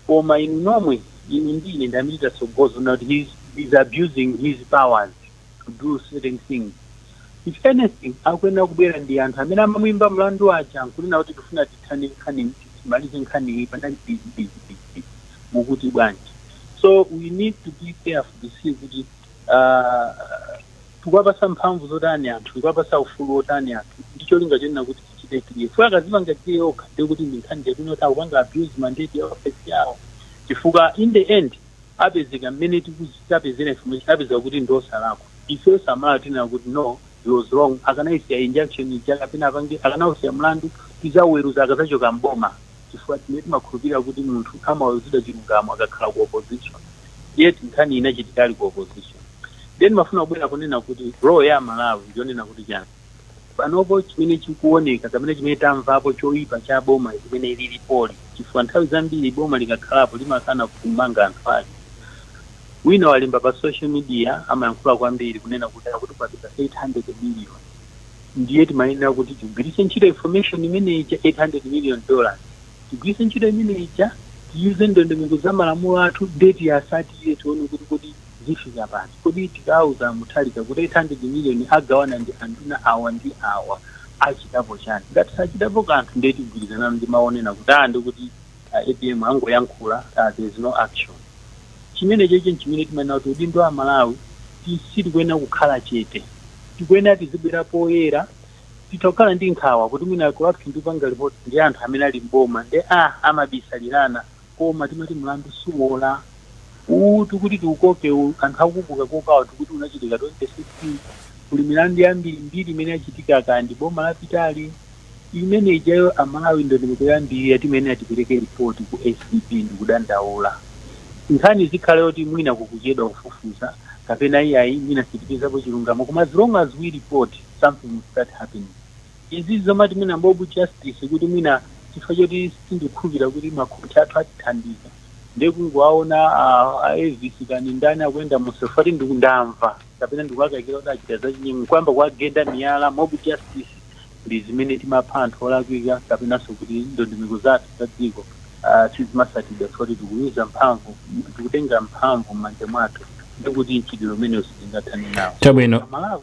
koma inu nomwe, inu ndine ndamene tatsogoza kuti he's abusing his powers to do certain things. If anything, akuyenera kubwera ndi anthu amene amamwimba mlandu aja nkunena kuti tifuna tithane nkhani, timalize nkhani iyi, panali busy busy busy, mukuti bwanji? So we need to be careful to see kuti tikuwapasa mphamvu zotani anthu, tikuwapasa ufulu wotani anthu, ndi cholinga chonena kuti tichite clear. Chifukwa akazipanga clear okha, ndikuti ndi nkhani chakuti kuti akupanga abuse mandate ya office yawo, chifukwa in the end apezeka mmene tikuzitapezera information, apezeka kuti ndiosalakwa. Ife samala tinena kuti no, he was wrong, akanayisiya injunction ija kapena apange, akanausiya mlandu, tizaweruza akazachoka mboma, chifukwa tine timakhulupirira kuti munthu amaweruzidwa chilungamo akakhala ku opposition, yet nkhani inachitika ali ku opposition. Then mafuna kubwera kunena kuti role ya Malawi ndionena kuti chani panopo, chimene chikuoneka kapena chimene tamvapo choyipa cha boma chimene lilipoli, chifukwa nthawi zambiri boma likakhalapo limakana kumanga anthu ake. Wina walemba pa social media, amayankhula kwambiri kunena kuti akuti papita 800 million, ndiye timayenera kuti tigwiritse ntchito information imene ija, $800 million, tigwiritse ntchito imene ija, tiyuze ndondomeko za malamulo athu, ndeti asatire, tione kuti kodi zifika pati. Kodi tikauza Mutharika kuti 800 million agawana ndi anduna awa ndi awa, achitapo chani? Ngati sachitapo kanthu, ndiye tigwirizana ndi maonena kuti ndikuti APM angoyankhula, there is no action. Chimene cheche chimene timanena kuti udindo wa Malawi, sitikuyenera kukhala chete, tikuyenera tizibwera poyera. Titha kukhala ndi nkhawa kuti mwina corruption tikupanga report ndi anthu amene ali mboma, ndi amabisalirana, koma timati mlandu suwola. Uwu tikuti tiukoke anthu akukuka kokawa, tikuti unachitika 2016, kuli milandu yambiri mbiri imene yachitika kandi boma lapitali imene ijayo. Amalawi, ndondomeko yambiri timene atipereke ripoti ku ACB ndikudandaula nkhani zikhale kuti mwina kukuchedwa kufufuza kapena iyayi, mwina sitipezapo chilungamo, koma as long as we report, something will start happening. Izi zomati mwina mob justice, kuti mwina chifukwa choti sindikukhulupirira kuti makhoti athu atithandiza, ndiye kungowaona a Elvis kani ndani akuyenda musefati, ndikundamva kapena ndikuwakayikira kuti achita zachinyengo, kuyamba kuwagenda miyala, mob justice, ndi zimene timapha anthu olakwika, kapenanso kuti ndondomeko zathu za dziko sizimasatidwa, chifukwa tikuyuza mphamvu, tikutenga mphamvu m'manja mwathu, ndikuti mchitidwe umenewu sitingathane nawo. Chabwino. Malawi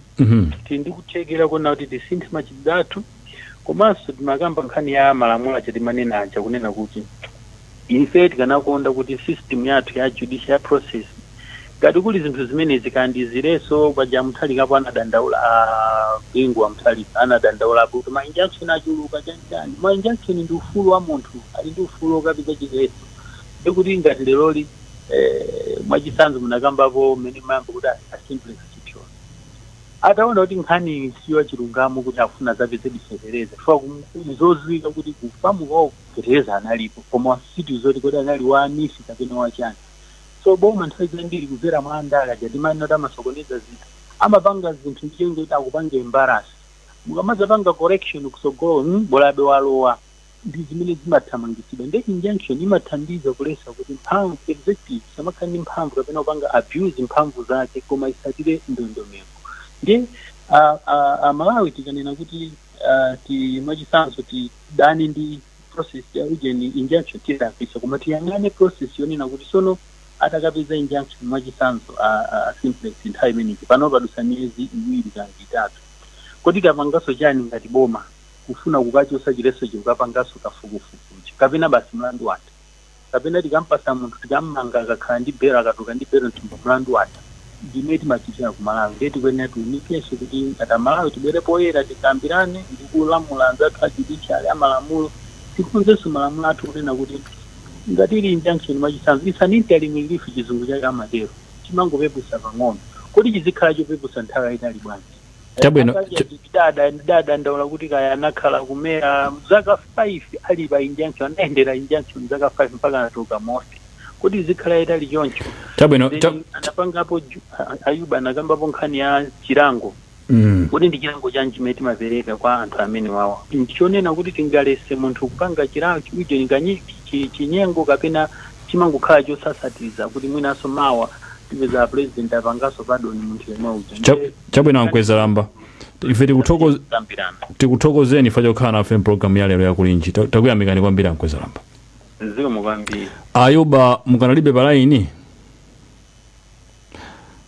tili ndi kuthekera kuona kuti tisinthe machitidwe athu. Komanso timakamba nkhani ya malamulo aja, timanena aja kunena kuti Ife tikanakonda kuti system yathu ya judicial process, ngati kuli zinthu zimenezi, kandi zileso paja Mutharikapo anadandaula, Bingu wa Mutharika anadandaulapo kuti ma injunction achuluka, chanchani. Ma injunction ndi ufulu wa munthu, ali ndi ufulu okapeza chileso. Ndikuti ngati leroli, mwachitsanzo, munakambapo mmene mayamba kuti a Simplex Chithyola ataona kuti nkhani siyo chilungamo, kuti akufuna zapeze fetereza, chifukwa zodziwika kuti kufamu kwawo fetereza analipo, koma sitizoti kodi anali wa NEEF kapena wachani. So boma nthawi zambiri kuzera mwa andale aja timanena kuti amasokoneza zinthu, amapanga zinthu ndi choncho kuti akupanga embarrass, mukamazapanga correction kusogolo, bolabe walowa, ndi zimene zimathamangisidwa. Ndi injunction imathandiza kulesa kuti mphamvu, executive samakhala ndi mphamvu kapena kupanga abuse mphamvu zake, koma isatire ndondomeko. Ndi Amalawi tikanena kuti ti mwachitsanzo tidane ndi process ya ujeni injunction, tidapisa, koma tiyang'ane process yonena kuti sono atakapeza injunction, mwachitsanzo a Simplex, nthawi imeneyi pano padusa miyezi 2 kana 3, kodi tapanganso chani ngati boma kufuna kukachosa chilesocho, kukapanganso kafukufukucho, kapena basi mlandu watha, kapena tikampasa munthu, tikammanga, akakhala ndi belo, akatuluka ndi belo mthumba, mlandu watha? Ndimene timachitira ku Malawi. Ndiye tikuyenera tiunikenso kuti ngati Amalawi tibwere poyera, tikambirane ndi kulamula anzathu a judiciary, amalamulo, tikonzenso malamulo athu kunena kuti ngati ili injunction, mwachitsanzo, it's an interim relief, chizungu chake amatero, chimangopepusa pang'ono. Kodi chizikhala chopepusa nthawi yayitali bwanji? Chabwino. Ndaula kuti kaya anakhala kumera zaka 5 ali pa injunction, anayendera injunction zaka 5 mpaka anatuluka mofe. Kodi zikhala yayitali choncho? Chabwino. Then anapangapo Ayuba anakambapo nkhani ya chilango. Kodi ndi chilango chanji chimene timapereka kwa anthu amene wawa? Ndichonena kuti tingalese munthu kupanga chilango ujeni kanyi chinyengo, kapena chimangokhala chosasatiza kuti mwinanso mawa tipeza president apanganso pardon munthu yemwe uja? Chabwino, Ankwezalamba, ife Kambirana. tikuthokozeni ife chokhala nafe mpulogalamu ya lero yakulinji. Takuyamikani kwambiri, Ankwezalamba. Zikomo kwambiri. Ayuba, mukanalibe pa line?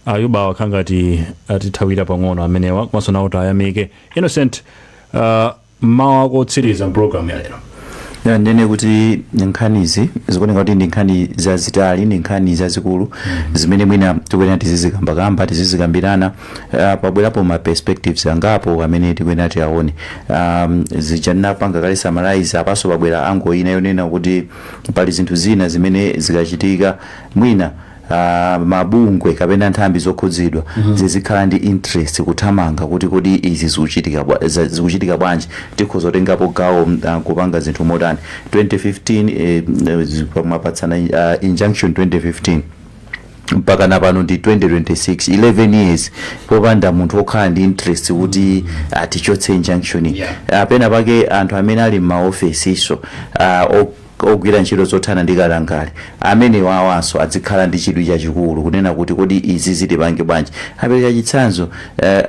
Ayuba wakhala ngati atithawira pang'ono amenewa, komanso nawo tayamike. Innocent, mawu ako otsiriza mpulogalamu ya lero. Ya, ndene kuti nkhanizi zikuoneka kuti ndi nkhani zazitali, ndi nkhani zazikulu zimene mwina tikuyenera tizizikambakamba, tizizikambirana. Pabwerapo ma perspectives angapo amene tikuyenera tiaone. Zija ndinapanga kale summarize, apaso pabwera angle ina yonena kuti pali zinthu zina zimene zikachitika, mwina mabungwe kapena nthambi zokhudzidwa zizikhala ndi interest kuthamanga kuti kodi izi zikuchitika bwanji, tikhoza kutengapo gawo kupanga zinthu motani. 2015 mapatsana injunction 2015 mpaka napano ndi 2026, 11 years popanda munthu wokhala ndi interest kuti atichotse injunction. Pena pake anthu amene ali m'maofesiso ogwira ntchito zothana ndi katangale amene wawanso adzikhala ndi chidwi chachikulu kunena kuti kodi izi zitipange bwanji. Apereka chitsanzo,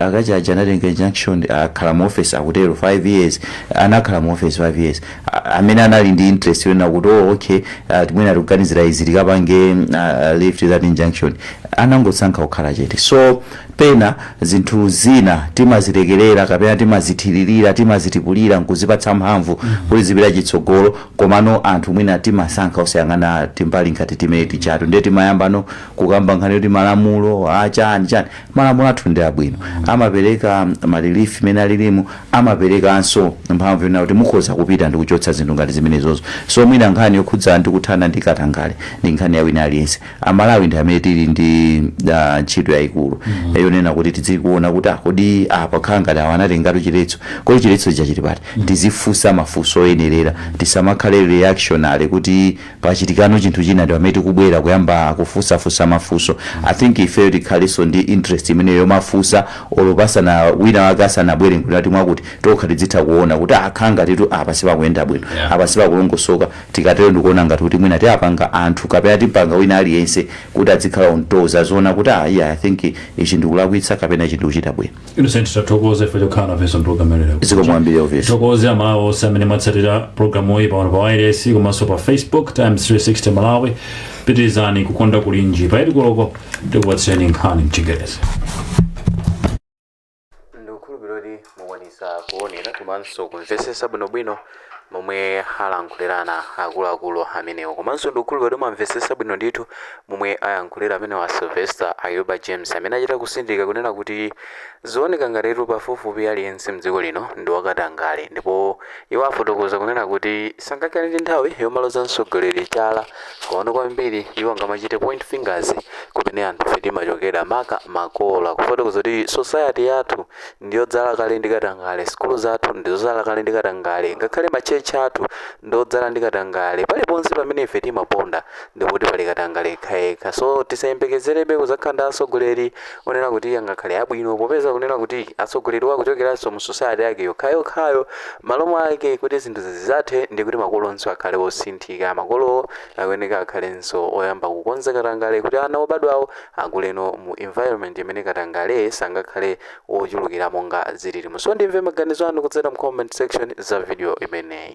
akachaja anatenga injunction, akhala mu office akutero 5 years, anakhala mu office 5 years. Amene anali ndi interest yonena kuti, "Oh, okay, mwina tikuganizira izi, tikapange lift that injunction," anangosankha kukhala chete. So pena zinthu zina timazilekerera kapena timazithiririra, timazitipulira nkuzipatsa mphamvu kuti zipita chitsogolo, komano anthu mwina timasankha osayang'ana timbali ngati timene tichatu. Ndiye timayambano kukamba nkhani yoti malamulo achani chani. Malamulo athu ndi abwino, amapereka ma relief mene alilimu, amaperekanso mphamvu yonena kuti mukhoza kupita ndi kuchotsa zinthu ngati zimenezozo. So mwina nkhani yokhudza ndi kuthana ndi katangale ndi nkhani ya wina aliyense. Amalawi ndi amene tili ndi ntchito yayikulu yonena kuti tizikuona kuti kodi apa khala ngati awa anatengatu chiletso, kodi chiletso chachili pati? Tizifunsa mafunso oyenerera, tisamakhale reactionary kuti pachitikano chinthu china ndi pamene tikubwera kuyamba kufunsafunsa mafunso. I think ifeyo tikhalenso ndi interest imeneyo yomafunsa olopasana wina wake asanabwere nkunati mwakuti tokha tidzitha kuona kuti akhala ngatitu apa sipakuyenda bwino, apa sipakulongosoka. Tikatero ndikuona ngati kuti mwina tiapanga anthu kapena tipanga wina aliyense kuti adzikhala on toes, aziona kuti, "Ah, yeah, I think ichi ndikulakwitsa kapena ichi ndikuchita bwino." Innocent, tathokoza ife chokhala nafenso mpulogalamu ya lero. Zikomo kwambiri, Elvis. Thokoze Amalawi onse amene mwatsatira programu iyi pano pa wireless komanso pa Facebook, Times 360 Malawi. Pitirizani kukonda Kulinji. Pa 8 koloko tikupatsireni nkhani mchingerezi. Ndikukhulupirira kuti mukwanisa kuonera komanso kumvetsetsa bwinobwino. Momwe alankhulirana akuluakulu amenewo, komanso ndikukhulupirira kuti mwamvetsetsa bwino ndithu momwe ayankhulira amenewa Sylvester Ayuba James, amene achita kusindika kunena kuti zioneka ngatitu pafupifupi aliyense mdziko lino ndi wakatangale. Ndipo iwo afotokoza kunena kuti sangakhale ndi nthawi yomaloza mtsogoleri chala, kuona kwambiri iwo angamachite point fingers kumene anthu ife timachokera, maka makolo, kufotokoza kuti society yathu ndiyodzala kale ndi katangale, sukulu zathu ndizodzala kale ndi katangale, ngakhale ma church athu ndodzala ndi katangale. Paliponse pamene ife timaponda ndikuti pali katangale yekhayekha. So tisayembekezerebe kuzakhala ndi atsogoleri onena kuti angakhale abwino, popeza kunena kuti atsogoleri wakuchokeranso mu society yake yokhayokhayo. Malo mwake kuti zinthu zizathe ndi kuti makolonso akhale osinthika. Makolo akuyeneka akhalenso oyamba kukonza katangale kuti ana obadwawo akuleno mu environment imene katangale sangakhale wochulukira monga zilili. So ndimve maganizo anu kudzera mu comment section za video imeneyi.